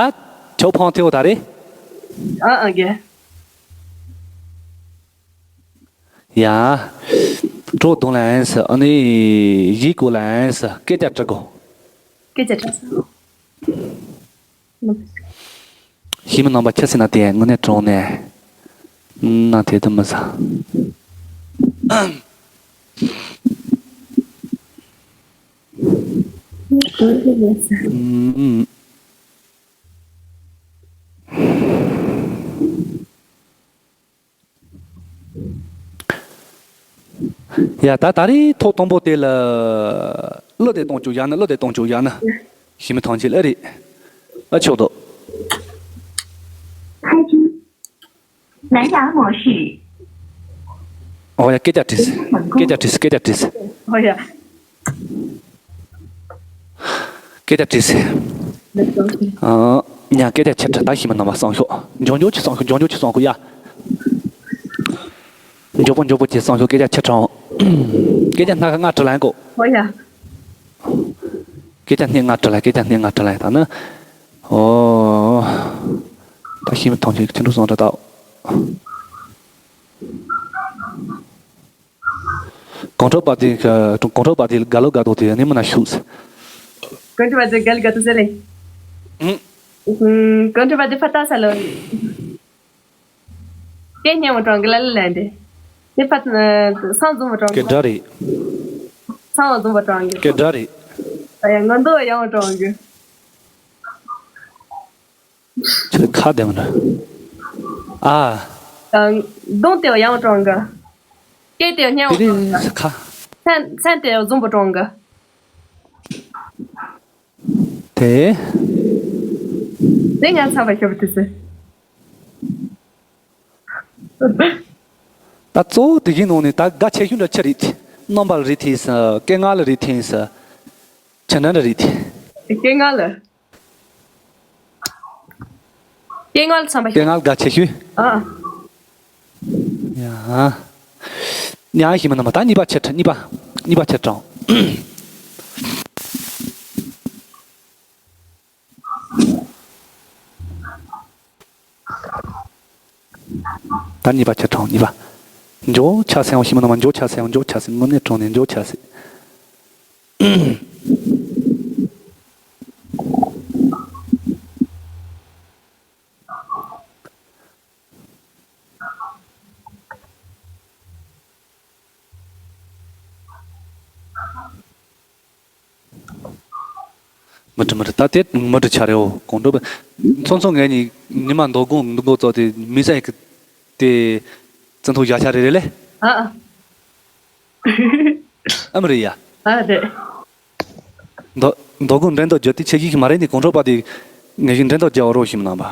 ཆོ་ཕང་ཐེའོ་ད་རེ། 啊，OK。 ཡ། ཀྲོ་དུང་ལན་ཨ་ནི་ཡིག་གོ་ལན་སྐད་ཆ་དྲི་གོ། སྐད་ཆ་དྲི་སོང་། ཤི་མི་རྣམ་པ་ཁྱེད་སེ་ན་དེ་དངོས་གནས་གྲོང་ནས་ན་དེ་དུ་མི་ཟ། ཡ་ད་ད་རེས་ཐོག་དང་པོ་དེ་ལ་གླུ་དེ་གཏོང་བཅུག་ཡ་ན། གླུ་དེ་གཏོང་བཅུག་ཡ་ན། ཞི་མི་ཐང་ཆད་ཨེ་རེད། ཨ་ཆོག་དོ། 蓝牙模式。 ཨོ་ཡ། སྐད་ཆ་དྲིས། སྐད་ཆ་དྲིས། སྐད་ཆ་དྲིས། ཨོ་ཡ། སྐད་ཆ་དྲིས། ཨ་ཉ་སྐད་ཆ་ཆེ་དྲགས། ད་ཞི་མི་རྣམ་པ་བསམ་ཤོག་འཇོག་འཇོག་ཅིག་བསམ་ཤོག་འཇོག་འཇོག་ཅིག་བསམ་ཤོག་ཡ། མགྱོགས་པོ་མགྱོགས་པོ་ཅིག་བསམ་ཤོག་སྐད་ཆ་ཆེ་དྲགས། སྐད་ཆ་སྣ་ཁ་ལྔ་དྲིས་ལན་གོ། ཨོ་ཡ། སྐད་ཆ་སྣ་ཁ་ལྔ་དྲིས་ལན། སྐད་ཆ་སྣ་ཁ་ལྔ་དྲིས་ལན། ད་ནི། ཨོ། ད་ཞི་མི་ཐང་ཆད་ཁྱེད་འགྲོ་སོང་དྲ་ད། གོང་ཁྲོ་པ་དེ་ག་གོང་ཁྲོ་པ་དེ་དགའ་ལོ་དགའ་ཏོག་དེ་ནི་མི་ན་ཤུགས། གོང་ཁྲོ་པ་དེ་དགའ་ལོ་དགའ་ཏོག་ཟེར་ལེ། ཨུང་། གོང་ཁྲོ་པ་དེ་ཕ་ཏ་ས་ལོ། སྐད་སྙན་མོ་དྲང་གི་ལ་ལ་ལན་དེ། དེ་ཕ་སང་འཛོམས་མོ་དྲང་གི། སྐད་སྒྲ་རེད། སང་འཛོམས་མོ་དྲང་གི། སྐད་སྒྲ་རེད། ཡ་ངོ་མདོག་ཡག་མོ་དྲང་གི། ཁྱེད་ཁ་བདེ་མོ་འདྲ། ཨ། གདོང་དེ་ཡང་དྲང་གི། སྐད་དེ་སྙན་པོ་དྲང་གི། ཁ། མཚན་མཚན་དེ་འཛོམས་པོ་དྲང་གི། དེ། དེ་ང་ཚ་བ་ཤོར་དུས་སུ། ད་གཙོ་བོ་དེ་གའི་ནང་ནས་ད་དགའ་ཆེ་ཤོས་འདྲ་ཆི་རེད། རྣམ་པ་ལ་རེད་དེ་ས། སྐད་ངག་ལ་རེད་དེ་ས། ཆི་འདྲ་འདྲ་རེད་དེ། སྐད་ངག་ལ། སྐད་ངག་ལ་འཚམ་པ་སྐད་ངག་ལ་དགའ་ཆེ་ཤོས། ཨ། ཡ། ཡ་ཞི་མི་རྣམ་པ། ད་གཉིས་པ་ཆེ་དྲགས། གཉིས་པ། གཉིས་པ་ཆེ་དྲགས། ད་གཉིས་པ་ཆེ་དྲགས། གཉིས་པ། མགྱོགས་ཆ་སེང་བ། ཞི་མི་རྣམ་པ། མགྱོགས་ཆ་སེང་བ། མགྱོགས་ཆ་སེང་། དངོས་གནས་དྲང་ནས་མགྱོགས་ཆ་སེང་། མི་འགྲིག་མི་འགྲིག་ད་དེ་མི་འགྲིག་ཆ་རེད། འོ་གོང་དྲོ་པ། མཚོན་མཚོན་ངས་ནི་ཉི་མ་མདོ་དགོང་འདུག་འགོ་ཚོགས་དེ་མི་ཟ་ཡི་གི་དེ་བཙན་ཐོག་བཞག་ཆ་རེད་རེད་ལེ། ཨ་ཨ། ཨ་མི་རེད་ཡ། ཨ་རེད། མདོ་མདོ་དགོང་འགྲན་ཟླ་བརྒྱབ་དེ་ཆེ་གི་མ་རེད། ནི་གོང་དྲོ་པ་དེ་ངས་ཀྱི་འགྲན་ཟླ་བརྒྱབ་རོགས་ཞིམ་ནང་པ།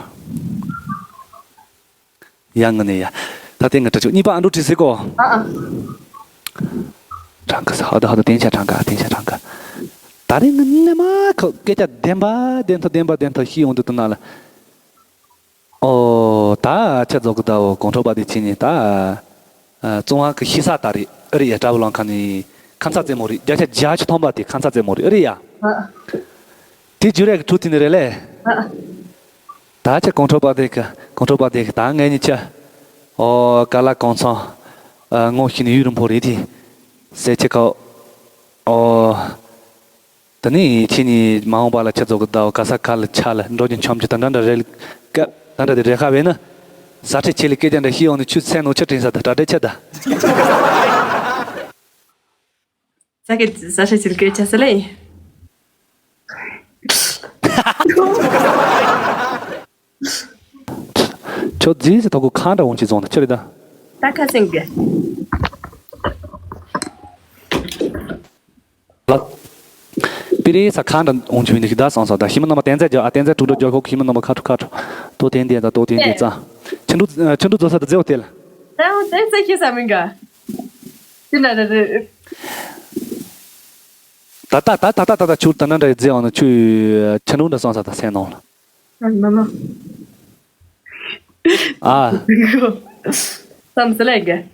ཡ་ངི་ནས་ཡ། ད་ལྟའི་ངི་དྲི་ཆུ་གཉིས་པ་ཨ་འགྲོ་བྲིས་ཟིག་གོ། ཨ་ཨ། གྲངས་ཀ་ས་ཧ་ད་ཧ་ད་བསྟན་ཆ་གྲངས་ཀ་བསྟན་ཆ་གྲངས་ཀ་ད་རེས་ངི་ནས་མ་ཁོ་སྐད་ཆ་བདེན་པ་བདེན་ཐོ་བདེན་པ་བདེན་ཐོ་ཤི་ཡོང་དུས་དུ་ན་ལ། ཨོ་ད་ཁྱེད་ཚོ་གི་ད་འོ་གོང་ཁྲོ་པ་དེ་ཕྱིན་ནས་ད། ཨ་བཙོང་བ་གི་ཤི་ས་ད་རེད་ཨེ་རེད་ཡ། གྲྭ་བུ་ལང་ཁ་ནས་ཁ་མཚར་རྩེ་མོ་རེད། བརྒྱ་ཆ་བརྒྱད་ཅུ་ཐམ་པ་དེ་ཁ་མཚར་རྩེ་མོ་རེད་ཨེ་རེད་ཡ། ཨ་དེ་ཇུ་རེ་གི་ཁྲུ་ཐི་ནི་རེད་ལེ། ཨ་ད་ཁྱེད་གོང་ཁྲོ་པ་དེ་གི་གོང་ཁྲོ་པ་དེ་གི་ད་ངས་ནི་ཁྱེད། ཨོ་ཀ་ལ་གོང་ཚང་། ཨ་ངོ་ཤི་ནི་ཡུ་རུ་འཕོ་རེད་དེ། ཟེར་ཁྱེད་ཁ། ཨོ། དེ་ནས་ཁྱེད་གཉིས་མ་འོངས་པ་ལ་ཁྱེད་ཚོ་གི་ཟླ་བ་ག་ས་ག་ལ་ཆ་ལ་འགྲོ་རྒྱུ་འཆམ་རྒྱུ་དང་འདྲ་འདྲ་རེད། ཀ་ད་འདྲ་དེ་རེད་ཁ་བས་ན། ཟ་ཁྲེ་ཆེ་ལི་སྐད་ཆ་འདྲ་ཤི་ཡོང་ནས་ཆུ་ཚན་ནོ་ཆུ་དྲན་ས་ད་གྲ་སྒྲིག་ཆེ་ད། ཟ་ཁྲེ་ཟ་ཁྲེ་ཆེ་ལི་སྐད་ཆ་ཟེར་ལེ། ཁྱོད་རྫིས་སི་ཐོག་གི་ཁང་འདྲ་འོང་ཅི་བཙོང་ད་ཆི་རེད་ད། ད་ཁ་སེང་གི། ལགས། པི་རི་ས་ཁ་འདྲ་འོང་ཆུ་ནི་ཞིག་ད་སང་ས་ད་ཞི་མི་རྣམ་པ་བསྟན་རྩལ་རྒྱག་ཨ་བསྟན་རྩལ་དྲུག་སྒྲོ་རྒྱག་ཁོག་ཞི་མི་རྣམ་པ་ཁ་ཁྲོ་ཁ་ཁྲོ། ཏོ་བསྟན་བསྟན་ད་ཏོ་བསྟན་བསྟན་ཙང་། ཆུ་འབྲུ་ཆུ་འབྲུ་རྫོགས་ས་ད་རྫེའོ་དེ་ལ། ད་འོང་བསྟན་རྩལ་ཤེས་ས་མིན་ག་ཅི་ན་རེ་རེ། ད་ད་ད་ད་ད་ད་ད་ཆུ་ད་ན་འདྲ་རྫེ་འོང་ན་ཆུ་ཆུ་འབྲུ་འདྲ་སང་ས་ད་སེང་ནང་ལ། ཨ་མ་མ། ཨ། བསམ་སི་ལེ་ག་ཨ།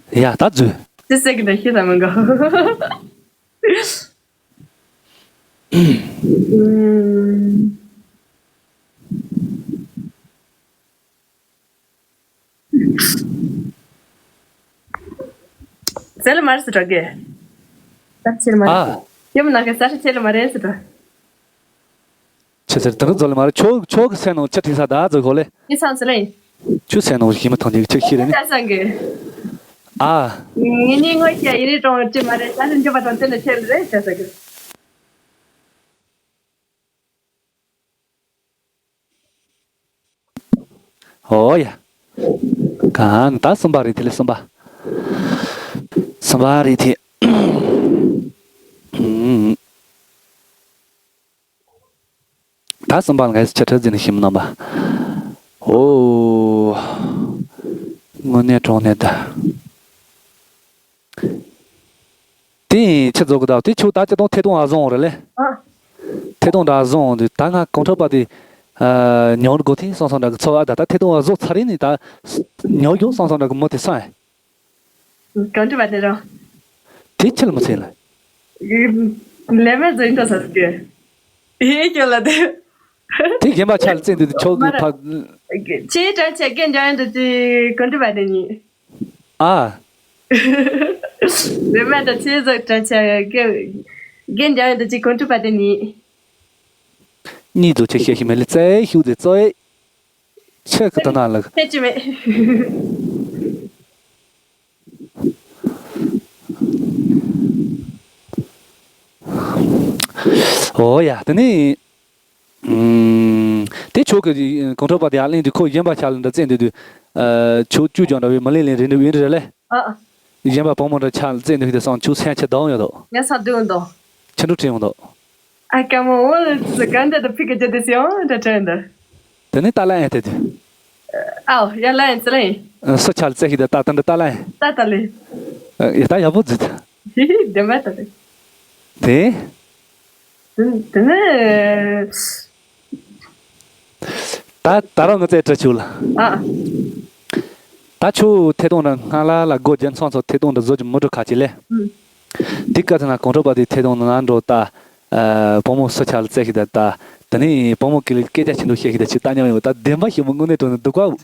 ཡ་ད་འཛུལ། ཅི་ཟེར་གི་འདྲ་ཤེས་ད་མི་འགོ། ཟེར་ལ་མར་སི་དྲག་གི་ཟ་ཆེར་མ་རེད། ཨ། ཡོམ་ནང་གི་ཟ་ཆེར་ལ་མ་རེད་སི་དྲག་ཆི་ཟེར་དེ་རུ་འཛོལ་ལ་མ་རེད། ཁྱོད་ཁྱོད་ཀྱི་སེམས་ནང་ཆི་ཐིག་ས་ད་འཛོལ་གོ་ལེ། ཡི་ཚང་ཟེར་ལེ། ཁྱོད་སེམས་ནང་ཞིམ་མི་ཐང་ཅིག་ཆི་ཤི་རེད་ནི། ད་སང་གི་ཨ། ངེད་གཉིས་ངོ་ཤེས་ཡི་རེད་གྲོང་ཅི་མ་རེད། ད་ནི་འཇོག་པ་དང་དེ་ལ་ཆེ་ལ་རེད་ཟེར་ས་གི་ཨོ་ཡ། གང་ད་གསུམ་པ་རེད་དེ་ལས་གསུམ་པ། གསུམ་པ་རེད་དེ། ཨུམ། ད་གསུམ་པ་ལ་ངས་ཆ་ཁྲ་འཛིན་ནས་ཤིམ་གནང་པ། ཨོ། དངོས་གནས་དྲང་གནས་ད། དེ་ཡིན་ཆི་རྫོགས་གི་ད་དེ་ཆུ་ད་ཅི་དང་ཐད་གཏོང་ཨ་བཟང་རེད་ལེ། ཨ། ཐད་གཏོང་འདྲ་བཟང་འདུག་ད་ང་གོང་ཁྲོ་པ་དེ། ཉོར་དགོས་ཐེངས་སོང་སོང་འདྲ་གི་ཚོ་ཨ་ད་ད་ཐད་གཏོང་ཨ་བཟོ་ཚར་ཡིན་ནི་ད། ཉོར་གྱོང་སོང་སོང་འདྲ་གི་མོ་དེ་སོང་ཨེ། གང་འདྲ་བ་དེ་རོ། དེ་ཆི་ལ་མི་ཚེ་ལ། ལས་མེད་ཟིན་ཏོ་ཟེར་གི། ཨེ་ཁྱོད་ལ་དེ། དེ་རྒན་པ་ཆ་ལ་བཙན་དུ་ཆོག་གི་ཕ། ཆེ་དྲག་ཆེ་རྒན་འཇམ་ཡོན་དུ་ཅི་གང་འདྲ་བ་དེ་ཉིད། ཨ། རེ་མ་ད་ཚེ་ཟག་དྲ་ཆ་གེ་རྒན་འཇམ་ཡོད་ཅིག་གོང་ཁྲོ་པ་དེ་ཉིད། གཉིས་ཚོ་ཆེ་ཤེས་ཤིག་མེད་ལེ་ཙེ་ཤུགས་དེ་ཙོ་ཨེ། ཆེ་གི་ད་ན་ལགས། ཆེ་ཅི་མེད། ཨོ་ཡ་དེ་ནི། ཨུམ། དེ་ཆོག་གི་གོང་ཁྲོ་པ་དེ་ཡར་གླེང་དུས་ཁོ་གཞན་པ་ཆ་ལ་འདྲ་བཙན་དུས་དུས། ཨ། ཆོག་བཅུ་ཀྱང་འདྲ་བའི་མི་ལེན་ལེན་རེ་འདྲ་བའི་འདྲ་རེད་ལེ། ཨ། གཞན་པ་བུ་མོ་འདྲ་ཆ་ལ་བཙན་དུས་དུས་སང་ཆུ་སེམས་ཆེ་དང་ཡོད་དོ། ངས་ས་བདུན་དོ། ཆུ་འགྲོ་ཁྲིད་ཡོང་དོ། ཨ་ཀ་མོ་འོ་ལ་ཙི་ག་འདྲ་དུ་ཕི་ག་རྒྱ་དེ་སི་ཡོང་འདྲ་དྲན་འདུག་དེ་ནས་ཏཱ་ལ་ཨེ་དེ་དུས། ཨའོ་ཡ་ལ་ཨེ་ཙི་ལ་ཡིན། སུ་ཆ་ལ་བཙན་ཤི་དེ་ཏཱ་ཏཱ་འདྲ་ཏཱ་ལ་ཨེ། ཏཱ་ཏཱ་ལི། ཡ་ད་ཡག་པོ་ཟིག་དེ། བདེན་པ་ཏཱ་ལི། དེ། དེ་ནས། ད་ད་རུང་ངི་རྩད་དྲི་ཆུ་ལ། ཨ། ད་ཆུ་ཐད་གཏོང་ར་སྔ་ལ་ལ་སྒོ་རྒྱན་ཚང་ཚོ་ཐད་གཏོང་འདྲ་བཟོ་རྒྱུ་མི་འགྲོ་ཁ་ཆེ་ལེ། ཨུ། དེ་སྐབས་དེ་ན་གོང་ཁྲོ་པ་དེ་ཐད་གཏོང་ན་འགྲོ་ད། བུ་མོ་སུ་ཆ་ལ་བཙལ་ཤི་ད་ད། དེ་ནས་བུ་མོ་གི་ལ་སྐད་ཆ་ཆེན་པོ་བཤད་ཤི་ད་ཆུ་ལྟ་མཉམ་ཡོད་ད་བདེན་པ་ཞིག་མོ་དངོས་གནས་དྲང་ནས་སྡུག་པ།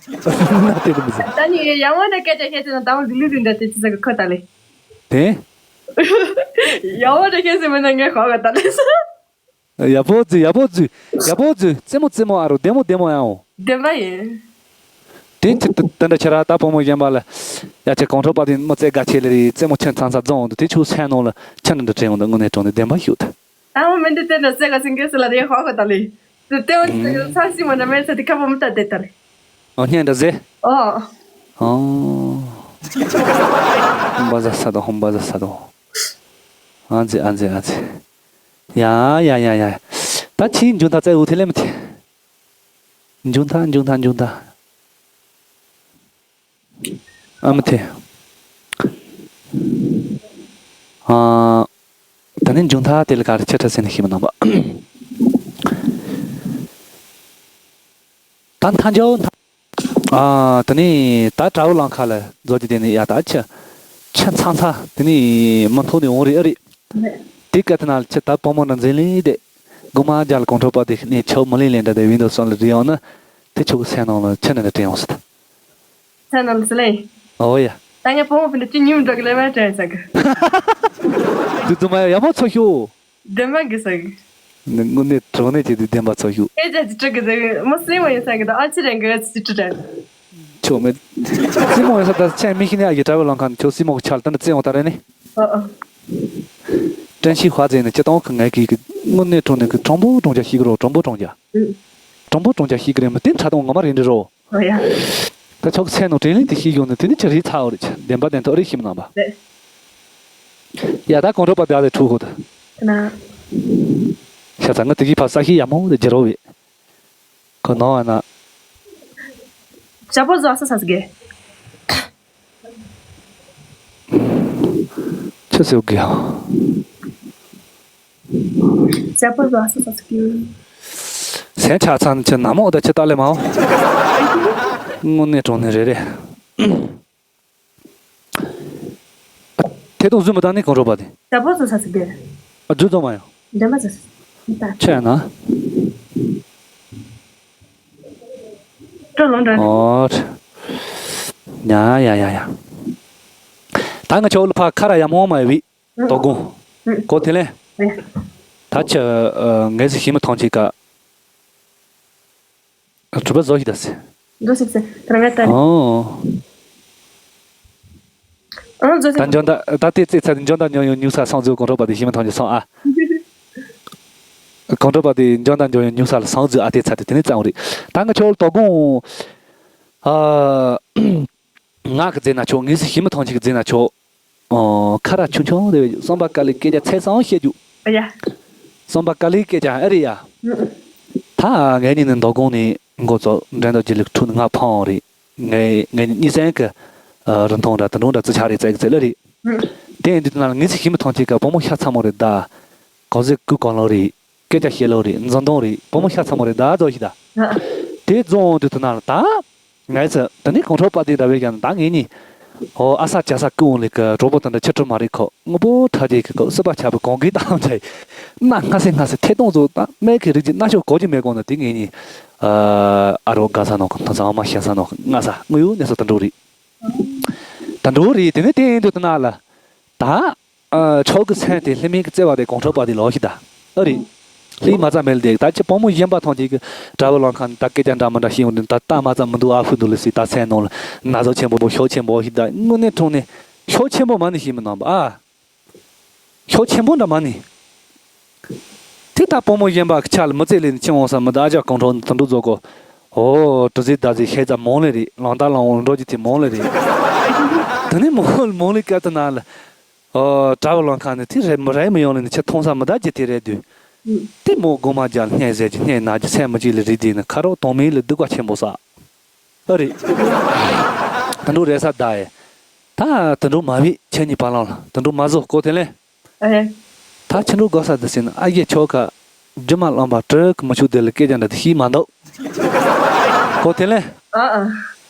ན་དེ་རུ་མི་ཟ། ད་ནི་ཡང་མོ་ནས་སྐད་ཆ་བཤད་ཆེ་ན་ད་མོ་གི་ལུས་ལུས་འདྲ་དེ་ཆི་ཟ་གི་ཁོ་ད་ལེ། དེ། ཡང་མོ་ནས་བཤད་ཟིན་མི་ན་ངས་ཧོ་ག་ད་ལེ་ཟ། ཡག་པོ་བཟོས་ཡག་པོ་བཟོས། ཡག་པོ་བཟོས་རྩེད་མོ་རྩེད་མོ་ཨ་རོ་བདེ་མོ་བདེ་མོ་ཡང་འོ། བདེན་པ་ཡིན། དེ་ཅི་དེ་འདྲ་ཁྱེད་རང་ད་བུ་མོ་གཞན་པ་ལ། ཡ་ཁྱེད་གོང་ཁྲོ་པ་དེ་མི་རྩེད་དགའ་ཆེ་ལེ་རེད་རྩེད་མོ་ཁྱེད་ཚང་ཚ་རྫོང་འོང་དུ་དེ་ཆུ་སེམས་ནང་ལ་ཁྱེད་འདྲ་འདྲ་དྲན་འོང་དུ་དངོས་གནས་དྲང་ནས་བདེན་པ་ཞུ་ད། ད་མོ་མི་འདི་དེ་འདྲ་རྩེད་དགའ་སེང་གེ་སི་ལ་དེ་ཧོ་ཧོ་ད་ལེ། དེ་ལྟེ་བ་ཚང་སི་མོ་འདྲ་མེད་ཚ་དེ་ཁ་བུ་མི་ལྟ་དེ་ད་ལེ། ཨོ་སྙན་འདྲ་ཟེ། ཨོ། ཨོ། ཧོམ་པ་ཟ་ས་དང་ཧོམ་པ་ཟ་ས་དང་། ཨ་ཙི་ཨ་ཙི་ཨ་ཙི། ཡ་ཡ་ཡ་ཡ། ད་ཕྱིའི་མཇུག་མཐའ་བཙལ་འུ་ཐེ་ལེ་མི་ཐེ། མཇུག་མཐའ་མཇུག་མཐའ་མཇུག་མཐའ། ཨ་མི་ཐེ། ཨ། ད་ནི་མཇུག་མཐའ་དེ་ལ་ག་རེ་ཆེ་ཕྲ་ཟེར་ནས་ཤེས་མི་སྣང་བ། ད་མཐའ་འཇོག་མཐའ། ཨ། དེ་ནས་ད་དྲ་བ་ལང་ཁ་ལ་རྫོགས་ཀྱི་དེ་ནས་ཡ་ད་ཆ། ཆ་ཚང་ཚ་དེ་ནས་མི་མཐོང་ནས་འོང་རེད་ཨ་རེད། དེ་སྐད་དེ་ན་ལ་ཆ་ད་བུ་མོ་ན་འཛིན་ལེ་དེ། སྒོ་མ་རྒྱ་ལ་གོང་ཁྲོ་པ་དེ་ནས་ཆོ་མི་ལེན་ལེན་འདྲ་དེ་བིན་དོ་སོང་ལ་རི་ཡོང་ན། དེ་ཆོ་གི་སེམས་ནང་ལ་ཆ་ན་ལ་དྲན་ཡོང་སྲིད། སེམས་ནང་ལ་ཟི་ལེ། ཨོ་ཡ། ད་ངས་བུ་མོ་བིན་དོ་ཅི་ཉིམ་འགྲོ་གི་ལེ་བ་དྲན་ས་གི། དུ་དུ་མ་ཡ་མོ་ཚོ་ཤོ། བདེན་པ་གི་ས་གི། ནི་དངོས་གནས་དྲང་གནས་བྱས་ཏེ་བདེན་པ་ཚོ་ཤོ། ཨེ་ཅག་ཅི་སྤྲུལ་གི་ཟེར་གི་མོ་སྲིང་མོ་ཡིན་ས་གི་ད་ཨ་ཅི་རེད་གི་ཅི་སྤྲུལ་དྲན། ཆོ་མེད། སྲིང་མོ་ཡིན་ས་ད་ཆེན་མི་ཤི་ནས་ཨ་གི་དྲ་བའི་ལང་ཁ་ནས་ཁྱོད་སྲིང་མོ་གི་ཆ་ལ་ད་ནི་བཙན་འོང་ད་རེད་ནི། ཨ་ཨ། བཀྲ་ཤིས་ཧྭ་ཙེ་ནི་སྤྱི་བཏང་གི་ངའི་གི་དངོས་གནས་དྲང་གནས་གི་དྲང་པོ་དྲང་རྒྱ་ཤེས་གི་རོ་དྲང་པོ་དྲང་རྒྱ། དྲང་པོ་དྲང་རྒྱ་ཤེས་གི་རེད་མི་དེ་ཕྲ་དང་ངོ་མ་རེད་འདྲི་རོ། ཨོ་ཡ། ད་ཆོག་སེམས་ནང་དྲན་ལེན་དེ་ཤེས་ཡོང་ནས་དེ་ནི་ཅི་རེད་ཚ་བ་རེད་བདེན་པ་བདེན་ཐོག་རེད་ཤེས་མི་ནང་པ། རེད། ཡ་ད་གོང་ཁྲོ་པ་བདག་ལས་ཕྲུ་གུ་དང་། ན། ཤ་ཚ་ང་དེ་གི་ཕ་ས་ཤི་ཡ་མོ་དེ་རྒྱལ་རོ་བས། ཁོ་ནོ་བ་ན། ཞྭ་པོ་བཟོ་ས་ས་སྒེ། ཆུ་སེའུ་གི་ཡང་། ཞྭ་པོ་བཟོ་ས་ས་སྒེ། སེམས་ཆགས་ཚང་ཆུ་ན་མོ་ད་ཆུ་ཏག་ལེ་མའོ། དངོས་གནས་དྲང་གནས་རེད་རེད། ཐད་གཏོང་བཟོས་མི་བཏང་ནི་གང་རོགས་པ་དེ། ཞྭ་པོ་བཟོ་ས་ས་སྒེ། ཨ་བཟོས་ཚང་མ་ཡང་། འདྲ་མ་བཟོ་ས་ས་སྒེ། ཆུ་ཡང་ན། སྤྲོ་ལོང་འདྲ། ཨོ། ཡ་ཡ་ཡ་ཡ། ད་ང་ཆོ་ལ་ཕ་ཁ་ར་ཡ་མོ་མ་ཡ་བི། དོ་དགོང་། ཨུ། ཀོ་ཐེ་ལེ། ཨུ། ད་ཆ། ངས་སི་ཤི་མི་ཐོང་ཅིག་ག་གྲུབ་པ་བཟོ་ཞིག་ད་སི། བཟོ་ཞིག་སི། ད་ར་ང་ད། ཨོ། ཨོ་བཟོ་ཞིག་ད་འཇོན་ད་ད་ལྟའི་རྩེ་ཚ་འཇོན་ད་ཉོ་ཡོང་ཉུག་ས་སང་ཟོ་གོང་རོགས་པ་དེ་ཤི་མི་ཐོང་ཅིག་སོང་ཨ། གོང་རོགས་པ་དེ་འཇོན་ད་འཇོན་ཡོང་ཉུག་ས་ལ་སང་ཟོ་ཨ་དེ་ཚ་དེ་དེ་ནི་གཙང་རེད། ད་ང་ཆོ་ལ་དོ་དགོང་། ཨ། ང་གི་རྫས་ན་ཆོག་ངས་སུ་ཤི་མི་ཐང་ཆེ་གི་རྫས་ན་ཆོག་ཨོ། ཁ་ར་ཆུང་ཆུང་རེད། བསམ་པ་དཀའ་ལས་སྐད་ཆ་ཚད་སང་བཤད་རྒྱུ། ཨ་ཡ། བསམ་པ་དཀའ་ལས་སྐད་ཆ་ཨེ་རེད་ཡ། ཨུ། ད་ངས་ནི་ནི་མདོ་དགོང་ནས་འགོ་ཚོགས་འགྲན་ཟླ་རྒྱུ་ལུགས་ཁྲུ་ནི་ང་ཕང་རེད། ངས་ངས་ནི་གཉིས་སེང་གི་རིན་ཐང་འདྲ་དུ་འགྲོ་འདྲ་རྩི་ཆ་རེད་ཙེ་གི་ཙེ་ལ་རེད། ཨུ། དེ་ཡིན་དུས་ན་ངས་སུ་ཤི་མི་ཐང་ཆེ་གི་བུ་མོ་ཤ་ཚ་མོ་རེད་ད། གོང་ཟེ་ཀུ་གང་ལོ་རེད། སྐད་ཆ་བཤད་ལོ་རེད། འཛིན་གཏོང་རེད། བུ་མོ་ཤ་ཚ་མོ་རེད་ད་ཟོ་ཞིག་ད། ཨ། དེ་རྫོང་དུ་དུ་ན་ལ་ད། ངས་ཚེ་ད་ནི་གོང་ཁྲོ་པ་དེ་འདྲ་བས་ཀྱང་ད་ངས་ནི། ཨོ་ཨ་ས་ཅ་ས་ཀུ་འོང་ལི་ཀ་གྲོགས་པོ་དང་འདྲ་ཆི་ཁྲི་མ་རེད་ཁོ་དངོས་པོ་ཁྲ་དེ་ཀི་ཀོ་སི་པ་ཆ་པོ་གོང་གི་དང་ཆ་ཡི། ན་སྔ་སེ་སྔ་སེ་ཐེ་གཏོང་ཚོ་ད་སྨད་ཀི་རིགས་ཀྱི་སྣ་ཤོག་གོ་གི་མེད་གོང་ན་དེ་ངས་ནི། ཨ་རོ་ག་ས་ནོ་ཐང་ས་ཨ་མ་ཤ་ས་ནོ་སྔ་ས་དངོས་ཡོད་གནས་ས་ད་འགྲོ་རེད། ད་འགྲོ་རེད་དེ་ནི་དེ་ཡིན་དུ་ད་ན་ལ། ད། ཨ། ཆོག་གི་སེམས་དེ་ལྷ་མིན་གྱི་བརྩེ་བ་དེ་གོང་ཁྲོ་པ་དེ་ལོག་ཤི་ད། ཨ་རེད། ལྷའི་མ་རྩ་མེད་ལ་དེ་ད་ཅི་བུ་མོ་གཞན་པ་ཐོང་ཅིག་གི་དྲ་བ་ལོང་ཁང་ད་སྐད་ཆ་འདྲ་མི་འདྲ་ཤི་ཡོང་དུས་ད་ལྟ་མ་རྩ་མི་འདུག་ཨ་ཕུ་འདུག་ལ་སི་ད་སེམས་ནང་ལ་ན་ཟུག་ཆེན་པོ་ཤོག་ཆེན་པོ་ཤི་ད་དངོས་གནས་དྲང་གནས་ཤོག་ཆེན་པོ་མ་ནི་ཤི་མི་ནང་པ་ཨ། ཤོག་ཆེན་པོ་འདྲ་མ་ནི། དེ་ད་བུ་མོ་གཞན་པ་ཆ་ལ་མི་ཚེ་ལས་ནི་ཁྱིམ་འོང་ས་མི་ད་ཨ་ཅག་གོང་ཁྲོ་དུ་འདུག་རྫོགས་གོ། ཨོ་དྲི་ཟིག་ད་ཟིག་ཤེས་ཙམ་མང་ལེ་རེད། ལང་ད་ལང་འོང་འགྲོ་རྒྱུ་དེ་མང་ལེ་རེད། དེ་ནི་མོ་མོ་ལི་ཀ་ཏི་ན་ལ། ཨོ་དྲ་བ་ལོང་ཁང་ནི་དེ་རེད་མི་རེད་མི་ཡོང་ལེ་ནི་ཆ་མཐོང་ས་མི་ད་ཅི་དེ་རེད་དུས། དེ་མོ་དགོང་མ་རྒྱ་སྙད་ཟེར་གྱི་སྙད་ན་གྱི་སེམས་མི་གཅིག་ལ་རིག་དེ་ནི་ཁ་རོག་གཏོང་མིན་ལ་སྡུག་པ་ཆེན་པོ་ས། ཨ་རེད། དུ་འགྲོ་རེད་ས་ད་ཡེ། ད་དུ་འགྲོ་མ་བི་ཁྱེད་གཉིས་པ་ལང་ལ་དུ་འགྲོ་མ་བཟོ་གོ་དེ་ལེ། ཨེ། ད་ཁྱེད་འགྲོ་དགོས་ས་དུ་ཟིན་ཨ་ཡེ་ཆོ་ཁ། རྒྱུ་མ་ལོན་པ་དྲུག་གི་མི་ཆུ་དེ་ལ་སྐད་ཀྱང་འདྲ་དེ་ཤེས་མ་འདུག་གོ་དེ་ལེ། ཨ་ཨ།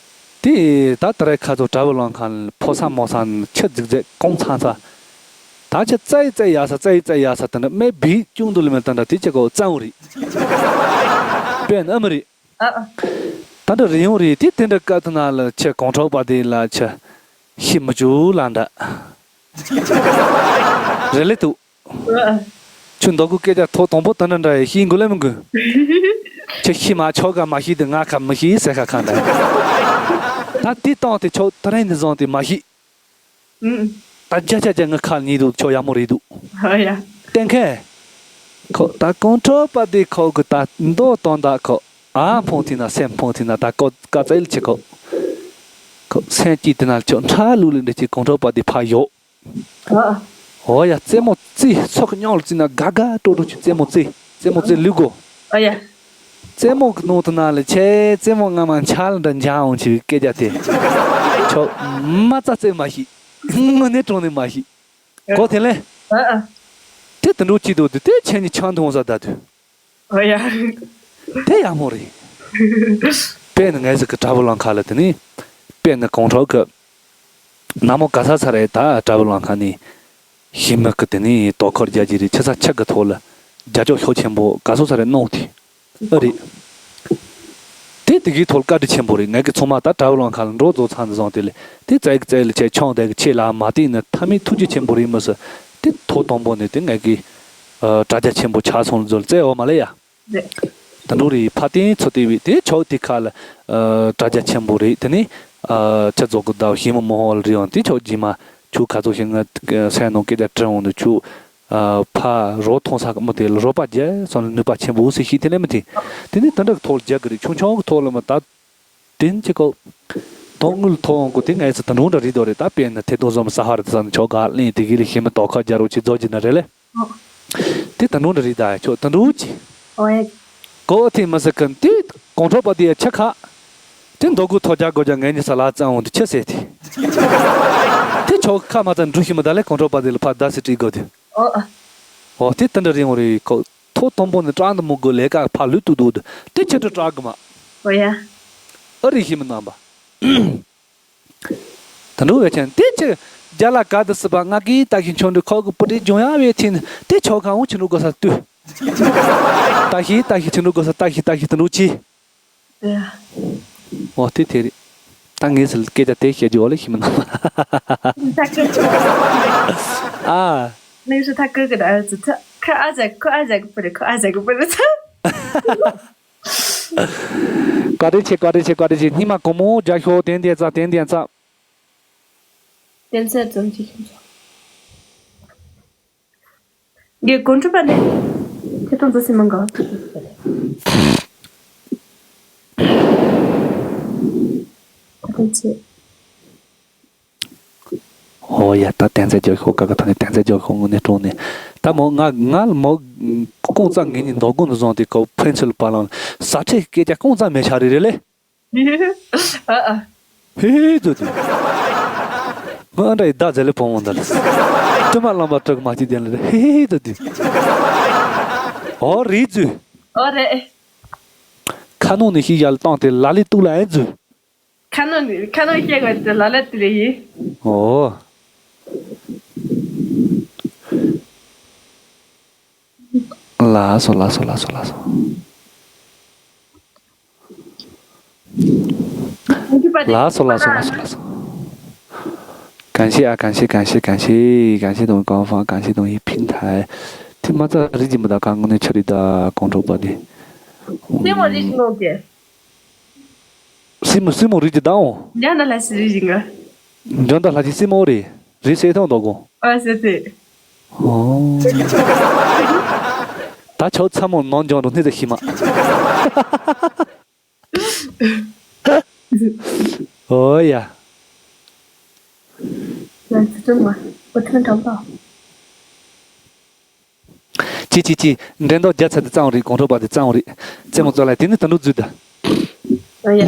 དེ་ད་ད་རེས་ཁ་ཚོ་དྲ་བ་ལོན་ཁང་ཕོ་ས་མོ་ས་ཆུ་རྫིག་རྫིག་གོང་ཚང་ཚ། ད་ཆ་བཙའ་ཡི་བཙའ་ཡ་ས་བཙའ་ཡི་བཙའ་ཡ་ས་དེ་འདྲ་སྨད་བིས་ཅུང་དུ་ལ་མེད་ད་འདྲ་དེ་ཆ་གོ་གཙང་བོ་རེད། དཔེར་ན་ཨ་མི་རེད། ཨ་ཨ། ད་འདྲ་རེ་ཡོང་རེད་དེ་དེ་འདྲ་བཀའ་ཐུ་ན་ལ་ཆེ་གོང་ཁྲོག་པ་དེ་ལ་ཆེ་ཤི་མི་བཅུག་ལ་འདྲ། རེ་ལེ་དུ། ཨ་ཨ། ཆུ་མདོ་ཀུ་སྐད་ཆ་ཐོག་དང་པོ་ད་འདྲ་འདྲ་ཡི་ཤི་དགོས་ལེ་མི་དགོས། ཆེ་ཤི་མ་ཆོག་ག་མ་ཤི་དུ་ང་ཁ་མི་ཤི་ཟེར་ཁ་ཁ་འདྲ། ད་དེ་བཏང་དེ་ཆོག་ད་རེས་འདི་བཟང་དེ་མ་ཤི། ཨུམ། ད་བརྒྱ་ཆ་བརྒྱ་ངའི་ཁ་ལ་ཉེ་འདུག་ཆོག་ཡག་མོ་རེད་འདུག་ཨ་ཡ། བསྟན་མཁན། ཁོ་ད་གོང་ཁྲོ་པ་དེ་ཁོ་གི་ད་མདོ་གཏོང་ད་ཁོ། ཨ་ཕོང་ཐིན་ན་སེམས་ཕོང་ཐིན་ན་ད་ཀོ་ཀ་ཙེ་ལ་ཆེ་ཁོ། ཁོ་སེམས་ཀྱི་དེ་ན་ཆོག་ཁྲ་ལུ་ལུ་འདྲ་ཅིག་གོང་ཁྲོ་པ་དེ་ཕ་ཡོག་ཨ། ཨོ་ཡ་རྩེད་མོ་རྩེ་ཚོགས་ཉོག་ལ་རྩེ་ན་དགའ་དགའ་སྤྲོ་སྤྲོ་ཆུ་རྩེད་མོ་རྩེ་རྩེད་མོ་རྩེ་ལུས་གོ་ཨ་ཡ། རྩེད་མོ་གི་ནང་དུ་ན་ལ་ཆེ་རྩེད་མོ་སྔ་མ་འཆར་ལ་འདྲ་འཇང་འོང་ཆེ་བའི་སྐད་ཆ་དེ། ཆོག་མ་རྩ་རྩེ་མ་ཤེས། དངོས་གནས་དྲང་གནས་མ་ཤེས། གོ་དེ་ལེ། ཨ་ཨ། དེ་དུ་འགྲོ་ཅི་དོ་དུ་དེ་ཆེ་ནི་ཆང་འཐུང་ས་ད་དུ། ཨ་ཡ། དེ་ཡག་མོ་རེད། དཔེར་ན་ངས་ཟིག་གི་དྲ་བ་ལང་ཁ་ལ་དེ་ནི། དཔེར་ན་གོང་ཁྲོག་གི་ན་མོ་ག་ས་ས་རེད་ད་དྲ་བ་ལང་ཁ་ནི། ཞི་མི་གི་དེ་ནི་དོ་ཁོར་རྒྱ་ཅི་རེད་ཆི་ས་ཆག་གི་ཐོག་ལ། རྒྱ་ཅོག་ཤོག་ཆེན་པོ་ག་སོ་ས་རེད་གནོང་དེ། ཨ་རེད། དེ་དེ་གའི་ཐོག་བཀའ་དྲིན་ཆེན་པོ་རེད། ངས་གི་ཚང་མ་ད་དྲ་བ་ལང་ཁ་ལ་འགྲོ་རྫོགས་ཚང་དུ་བཟུང་དེ་ལས་དེ་བཙལ་གི་བཙལ་ལ་ཆེ་ཆང་དེ་གི་ཆེ་ལ་མ་བལྟས་ན་མཐའ་མའི་ཐུགས་རྗེ་ཆེན་པོ་རེད་མི་སྲིད། དེ་ཐོག་དང་པོ་ནས་དེ་ངས་གི་དྲ་རྒྱ་ཆེན་པོ་ཆགས་སོང་ལ་འཛུལ་བཙལ་འོ་མ་ལེ་ཡ། རེད། ད་འགྲོ་རེད་ཕ་བསྟན་ཚོ་དེ་བས་དེ་ཆོག་དེ་ཁ་ལ་དྲ་རྒྱ་ཆེན་པོ་རེད་དེ་ནི་ཆ་རྫོགས་གི་ཟླ་བ་ཤིང་མོ་མོ་ཧོ་ལ་རེད་ཡང་དེ་ཆོག་རྗེས་མ་ཆུ་ཁ་ཚོ་ཞིག་ང་སེམས་ནང་སྐད་ཆ་དྲི་འོང་དུ་ཆུ། ཕ་རོ་མཐོང་ས་གི་མི་དེ་ལ་རོ་པ་རྒྱལ་སོང་ལ་ནུས་པ་ཆེན་པོ་ཟེར་ཤེས་དེ་ནས་མི་དེ། དེ་ནས་དེ་འདྲ་གི་ཐོག་ལ་རྒྱག་གི་རེད་ཆུང་ཆུང་གི་ཐོག་ལ་མི་ད། དེ་ནས་ཅི་གོ། དོན་དངོས་ལ་ཐོག་འོང་གོ་དེ་ངས་ཚེ་ད་འགྲོ་འདྲ་རེད་དོ་རེད་ད་དཔེར་ན་དེ་དོ་བཟོ་མི་ས་ཧ་ར་དེ་ས་ནས་ཆོག་ག་གླེང་དེ་གི་རེད་ཤེས་མི་དོ་ཁ་རྒྱ་རོ་ཆེ་རྫོགས་ཀྱི་ན་རེད་ལེ། དེ་ད་འགྲོ་འདྲ་རེད་ད་ཆོག་ད་འགྲོ་ཅི། ཨོ་ཡ། གོ་དེ་མི་ཟེར་གི་དེ་གོང་ཁྲོ་པ་དེ་ཡ་ཆ་ཁ། དེ་མདོ་དགུ་ཐོ་རྒྱ་གོ་རྒྱ་ངས་ནི་ས་ལ་ཙང་འོང་དེ་ཆི་ཟེར་དེ། དེ་ཆོག་ཁ་མ་ཙང་འགྲོ་ཤེས་མི་ད་ལེ་གོང་ཁྲོ་པ་དེ་ལ་ཕ་ད་སི་ཀྲི་གོ་དེ། ཨོ་ཨ། ཨོ་དེ་ད་འདྲ་རིང་བ་རེད་ཁོ། ཐོག་དང་པོ་ནས་དྲང་དུ་མི་དགོས་ལས་ཀ་ཕ་ལུས་ཏུ་འདུག་དེ་ཆེ་དུ་དྲག་གི་མ། ཨོ་ཡ། ཨ་རི་ཤི་མི་རྣམ་པ། ད་འགྲོ་བའི་ཆེན་དེ་ཆེ། རྒྱ་ལ་ག་དུ་སི་པ་ང་གིས་ལྟ་ཞིང་ཆོ་འདྲི་ཁོག་གི་པུ་ཏི་ལྗོང་ཡ་བའི་ཐིན་དེ་ཆོག་གང་འོང་ཆི་འགྲོ་དགོས་ས་ལྟོས། ལྟ་ཞིག་ལྟ་ཞིག་ཆི་འགྲོ་དགོས་ས་ལྟ་ཞིག་ལྟ་ཞིག་ད་འགྲོ་ཆི། ཨོ་དེ་དེ་རེད། ད་ངས་སྐད་ཆ་དེ་བཤད་རྒྱུ་འོ་ལེ་ཤི་མི་ན། ཨ། 那个是他哥哥的儿子，他他阿仔，他阿仔个不是，他阿仔个不是他。 བཀའ་དྲིན་ཆེ་བཀའ་དྲིན་ཆེ་བཀའ་དྲིན་ཆེ། སྙིང་མ་གོང་མོ་རྒྱ་ཤོག་དན་དན་ཙ་དན་དན་ཙ། 点赞怎么去工作？你工作吧呢？这动作是蛮高。ད་ལྟ་ཚེ། ཨོ་ཡ། ད་གཏན་ཚད་རྒྱག་ཤོག་ཀ་ཀ་ཐོག་ནས་གཏན་ཚད་རྒྱག་ཤོག་དངོས་གནས་དྲང་གནས། ད་མོ་ང་ང་མོ་ཀོང་ཙང་ངེད་གཉིས་མདོ་དགོན་དུ་བཟུང་སྟེ་ཀོ་ཕན་ཚུན་ལ་པ་ལང་ཟ་འཕྲད་སྐད་ཆ་ཀོང་ཙང་མེད་ཤག་རེད་རེད་ལེ། ཨ་ཨ། ཧི་ཧི་ཙུ་ཙུ། ང་ཨ་འདྲ་ཡི་ད་ཟེ་ལེ་ཕོ་མོ་འདི་ལ། ཏུ་མ་ལམ་པ་དྲུག་མ་གཅིག་ལྡན་ལ་ཧི་ཧི་ཙུ་ཙུ། ཨོ་རེད་ཙུ། ཨོ་རེད། ཁ་ནང་ནས་ཤི་ཡ་ལ་བཏང་སྟེ་ལ་ལི་ཏུ་ལ་ཨེ་ཙུ། ཁ་ནང་ནས་ཁ་ནང་བཤད་དགོས་དེ་ལ་ལ་ཏུ་ལ་ཡི། ཨོ། ལགས་སོ་ལགས་སོ་ལགས་སོ་ལགས་སོ། ལགས་སོ་ལགས་སོ་ལགས་སོ་ལགས་སོ། 感谢啊，感谢感谢感谢感谢东官方，感谢东一平台。 དེ་མ་ཚད་རིག་གི་མི་ད་གང་ངོ་ནས་ཆ་རིག་ད་གོང་འཕྲོ་པ་དེ། སེམས་མ་རིག་གི་ནོ་གེ། སེམས་མ་སེམས་མ་རིག་གི་ད་འོང་། འཇང་ད་ལ་སི་རིག་གི་ང་། འཇང་ད་ལ་སི་སེམས་མ་རིག་རིག་སེ་ཐོང་ད་གོ། ཨ་སེ་སེ། ཨོ། ད་ཆོག་ཚ་མོ་ནང་འཇང་རུ་སྣེ་ཚ་ཤི་མ། ཨོ་ཡ། ང་ཚོ་ཚང་མ་འུ་ཐུང་འགྲོ་བ། ཅི་ཅི་ཅི། འགྲན་ཟླ་རྒྱ་ཚ་དེ་གཙང་རེད། གོང་འཕྲོ་པ་དེ་གཙང་རེད། རྩེད་མོ་རྩེ་ལ་དེ་ནི་ད་འགྲོ་རྫུས་ད། ཨ་ཡ།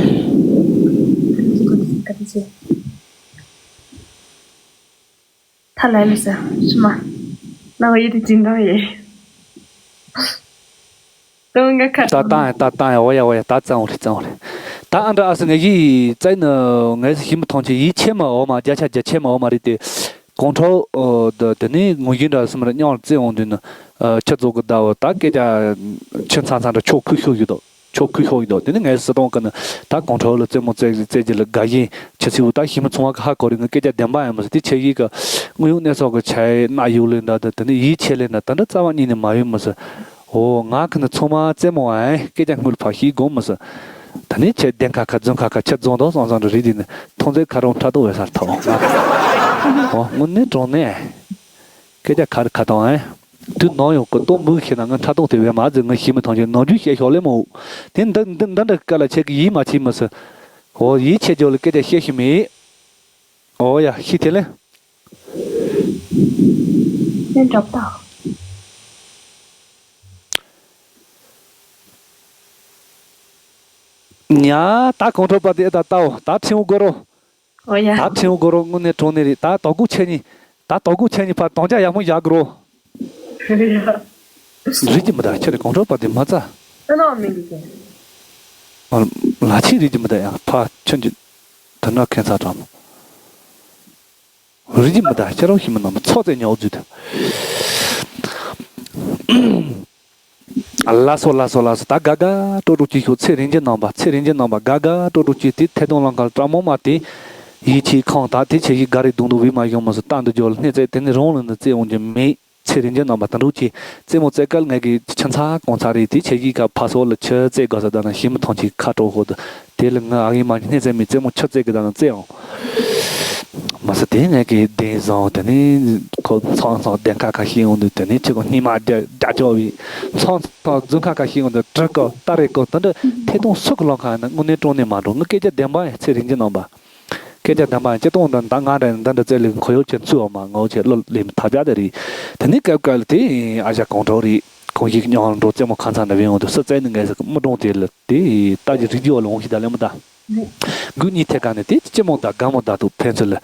ཐ་ལ་ལ་ས་ཤི་མ། ན་བ་ཡི་དེ་ཅིན་དང་ཡེ། ཏོང་ང་ཁ་ད་ཏང་ཡ་ད་ཏང་ཡ། འོ་ཡ་འོ་ཡ། ད་གཙང་བོ་རེད་གཙང་བོ་རེད། ད་ཨ་འདྲ་ཨ་སི་ངས་ཡིད་བཙལ་ན་ངས་ཞིམ་མཐོང་ཆེ་ཡིད་ཆེ་མ་འོ་མ་བརྒྱ་ཆ་བརྒྱ་ཆེ་མ་འོ་མ་རེད་དེ། གོང་འཕྲོ་ཨོ་ད་དེ་ནས་ངོ་ཡིན་འདྲ་སུ་མ་རེད་མཉམ་རྩེ་འོང་དུས་ན། ཁྱི་ཚོ་གི་ཟླ་བ་ད་སྐད་ཆ་ཆུ་ཚང་ཚང་འདྲ་ཆོ་ཁུ་ཤོ་ཡོད་དོ། ཆོ་ཁུ་ཤོ་ཡོད་དོ། དེ་ནས་ངས་སི་ཏོང་གི་ན་ད་གོང་འཕྲོ་ལ་རྩེད་མོ་རྩེ་རྩེ་རྒྱུ་ལ་དགའ་ཡིན་ཆུ་ཚིག་བུ་ད་ཞིམ་མཐོང་བ་གི་ཧ་གོ་རེད། ང་སྐད་ཆ་བདེན་པ་ཡིན་མ་སི་དེ་ཆེ་ཡིག་གི་དངོས་ཡོད་གནས་ཚོགས་གི་ཆ་ཡི་ན་ཡོད་ལེ་འདྲ་ད་དེ་ནས་ཡིད་ཆེ་ལེ་འདྲ་ད་འདྲ་རྩ་བ་ཉིད་ནས་མ་ཡོད་མ་སི། ཨོ་ང་ཁི་ནི་ཚང་མ་རྩེད་མོ་ཨེ་སྐད་ཆ་དངུལ་ཕག་ཤི་དགོངས་མི་སྲིད། ད་ནི་ཁྱེད་བདེན་ཁ་ཁ་རྫུན་ཁ་ཁ་ཁྱེད་རྫོང་དང་སང་སང་རི་རི་དེ་ནི་ཐོང་རྩེད་ཁ་རོང་ཁྲ་ཏོ་བས་སར་ཐོག་ཨོ་དངོས་གནས་དྲང་གནས་སྐད་ཆ་ཁ་རི་ཁ་ཐོང་ཨེ་དུས་ནང་ཡོང་གི་ཏོ་མུག་ཤེས་ན་ང་ཁྲ་ཏོ་དེ་བས་མ་ཟེར་ང་ཤི་མི་ཐང་ཆེ་ནང་རྒྱུ་བཤད་ཤོག་ལེ་མོ་དེ་འདི་འདི་འདི་འདྲ་སྐད་ལ་ཁྱེད་ཀྱི་ཡིད་མ་ཆེས་མི་སྲིད། ཨོ་ཡིད་ཆེས་ཇོ་ལ་སྐད་ཆ་བཤད་ཤི་མེད། ཨོ་ཡ་ཤི་དེ་ལེ། ནས་འགྲོ་ད། ཉ་ད་གོང་འཕྲོ་པ་དེ་ད་ལྟའོ་ད་ཕྲེང་བོ་སྒོ་རོ། ཨོ་ཡ། ད་ཕྲེང་བོ་སྒོ་རོ་དངོས་གནས་དྲང་གནས་རེད། ད་དོ་གུ་ཆེ་ནི། ད་དོ་གུ་ཆེ་ནི་ཕ་དོང་ཅག་ཡག་མོ་ཡག་རོ། ཨོ་ཡ། རིག་གི་མི་ད་ཁྱེད་རེ་གོང་འཕྲོ་པ་དེ་མ་ཚ། ཨ་ནོ་མི་འདུག་གས། ལ་ཆི་རིག་གི་མི་ད་ཡང་ཕ་ཁྱོད་ཀྱི་དོན་དག་ཁེན་ཚ་དྲང་མོ། རིག་གི་མི་ད་ཁྱེད་རང་ཤི་མི་ནང་མི་ཚོགས་ཚེ་ཉོག་རྫུས་ད། ལགས་སོ་ལགས་སོ་ལགས་སོ། ད་དགའ་དགའ་སྤྲོ་སྤྲོ་གྱིས་ཤོག་ཚེ་རིང་རྒྱལ་རྣམ་པ། ཚེ་རིང་རྒྱལ་རྣམ་པ་དགའ་དགའ་སྤྲོ་སྤྲོ་གྱིས་དེ་ཐད་གཏོང་ལང་ཁར་ཀྲ་མོ་མ་དེ། ཡིད་ཆེས་ཁང་ད་དེ་ཆེ་ཡིག་དགའ་རེ་དུང་དུ་བི་མ་ཡོང་མ་སུ་ད་འདི་ཇོ་ལ་སྣེ་རྩེ་དེ་ནི་རང་ལ་ནི་རྩེ་འོང་རྒྱུ་མེད། ཚེ་རིང་རྒྱལ་རྣམ་པ་ད་འགྲོ་གྱིས་རྩེད་མོ་རྩེ་སྐལ་ངས་ཀྱི་ཆུ་ཚ་གོང་ཚ་རེད་དེ་ཆེ་ཡིག་ག་ཕ་སོ་ལ་ཆུ་རྩེ་དགའ་ས་ད་ན་ཞིམ་མཐོང་གྱིས་ཁ་དྲོ་ཧོ་ད། དེ་ལ་ང་ཨ་ཡིན་མ་ཉི་སྣེ་ཚན་མི་རྩེད་མོ་ཆུ་རྩེད་གི་ད་ན་རྩེད་འོང་། མ་ས་དེ་ངས་ཀྱི་བདེན་བཟང་དེ་ནི་ཁོ་ཚང་ཚང་བདེན་ཁ་ཁ་ཤི་འོང་དུས་དེ་ནི་ཁྱེད་ཀྱི་སྙིང་མ་རྒྱ་རྒྱ་ཅོག་བི་ཚང་ཚང་རྫུན་ཁ་ཁ་ཤི་འོང་དུས་གྲི་ཀོ་ཏ་རེ་ཀོ་དེ་འདྲ་ཐེ་གཏོང་སུ་གི་ལོང་ཁ་ཡིན་ན་དངོས་གནས་དྲང་གནས་མ་འགྲོ། ངི་སྐད་ཆ་བདེན་པ་ཡིན། ཚེ་རིང་གི་རྣམ་པ་སྐད་ཆ་བདེན་པ་ཡིན། སྤྱི་སྟོང་དང་ད་ང་འདྲ་འདི་འདྲ་རྩེད་ལེ་ཁོ་ཡོད་ཅན་ཚུ་འོ་མ་ངའོ་ཆེ་ལོ་ལེ་མི་ཐབས་ཡག་དེ་རེད། དེ་ནི་སྐབས་སྐབས་ལ་དེ་ཨ་ཞག་གང་གྲོགས་རེད། གང་ཞིག་གི་མཉམ་འགྲོ་རྩེད་མོ་ཁ་ཚ་འདྲ་བའི་འོང་དུས་སུ་རྩེད་ནི་ངས་ཟེར་གི་མི་གྲོང་དེ་ལ། དེ་ལྟ་ཅི་རིག་རྒྱུ་བ་ལོང་ཞིག་ད་ལེ་མི་ད། དགུ་གཉིས་ཐད་ཀ་ནས་དེ་ལྕི་མོ་ད་དགའ་མོ་ད་དུ་ཕན་ཚུན་ལ་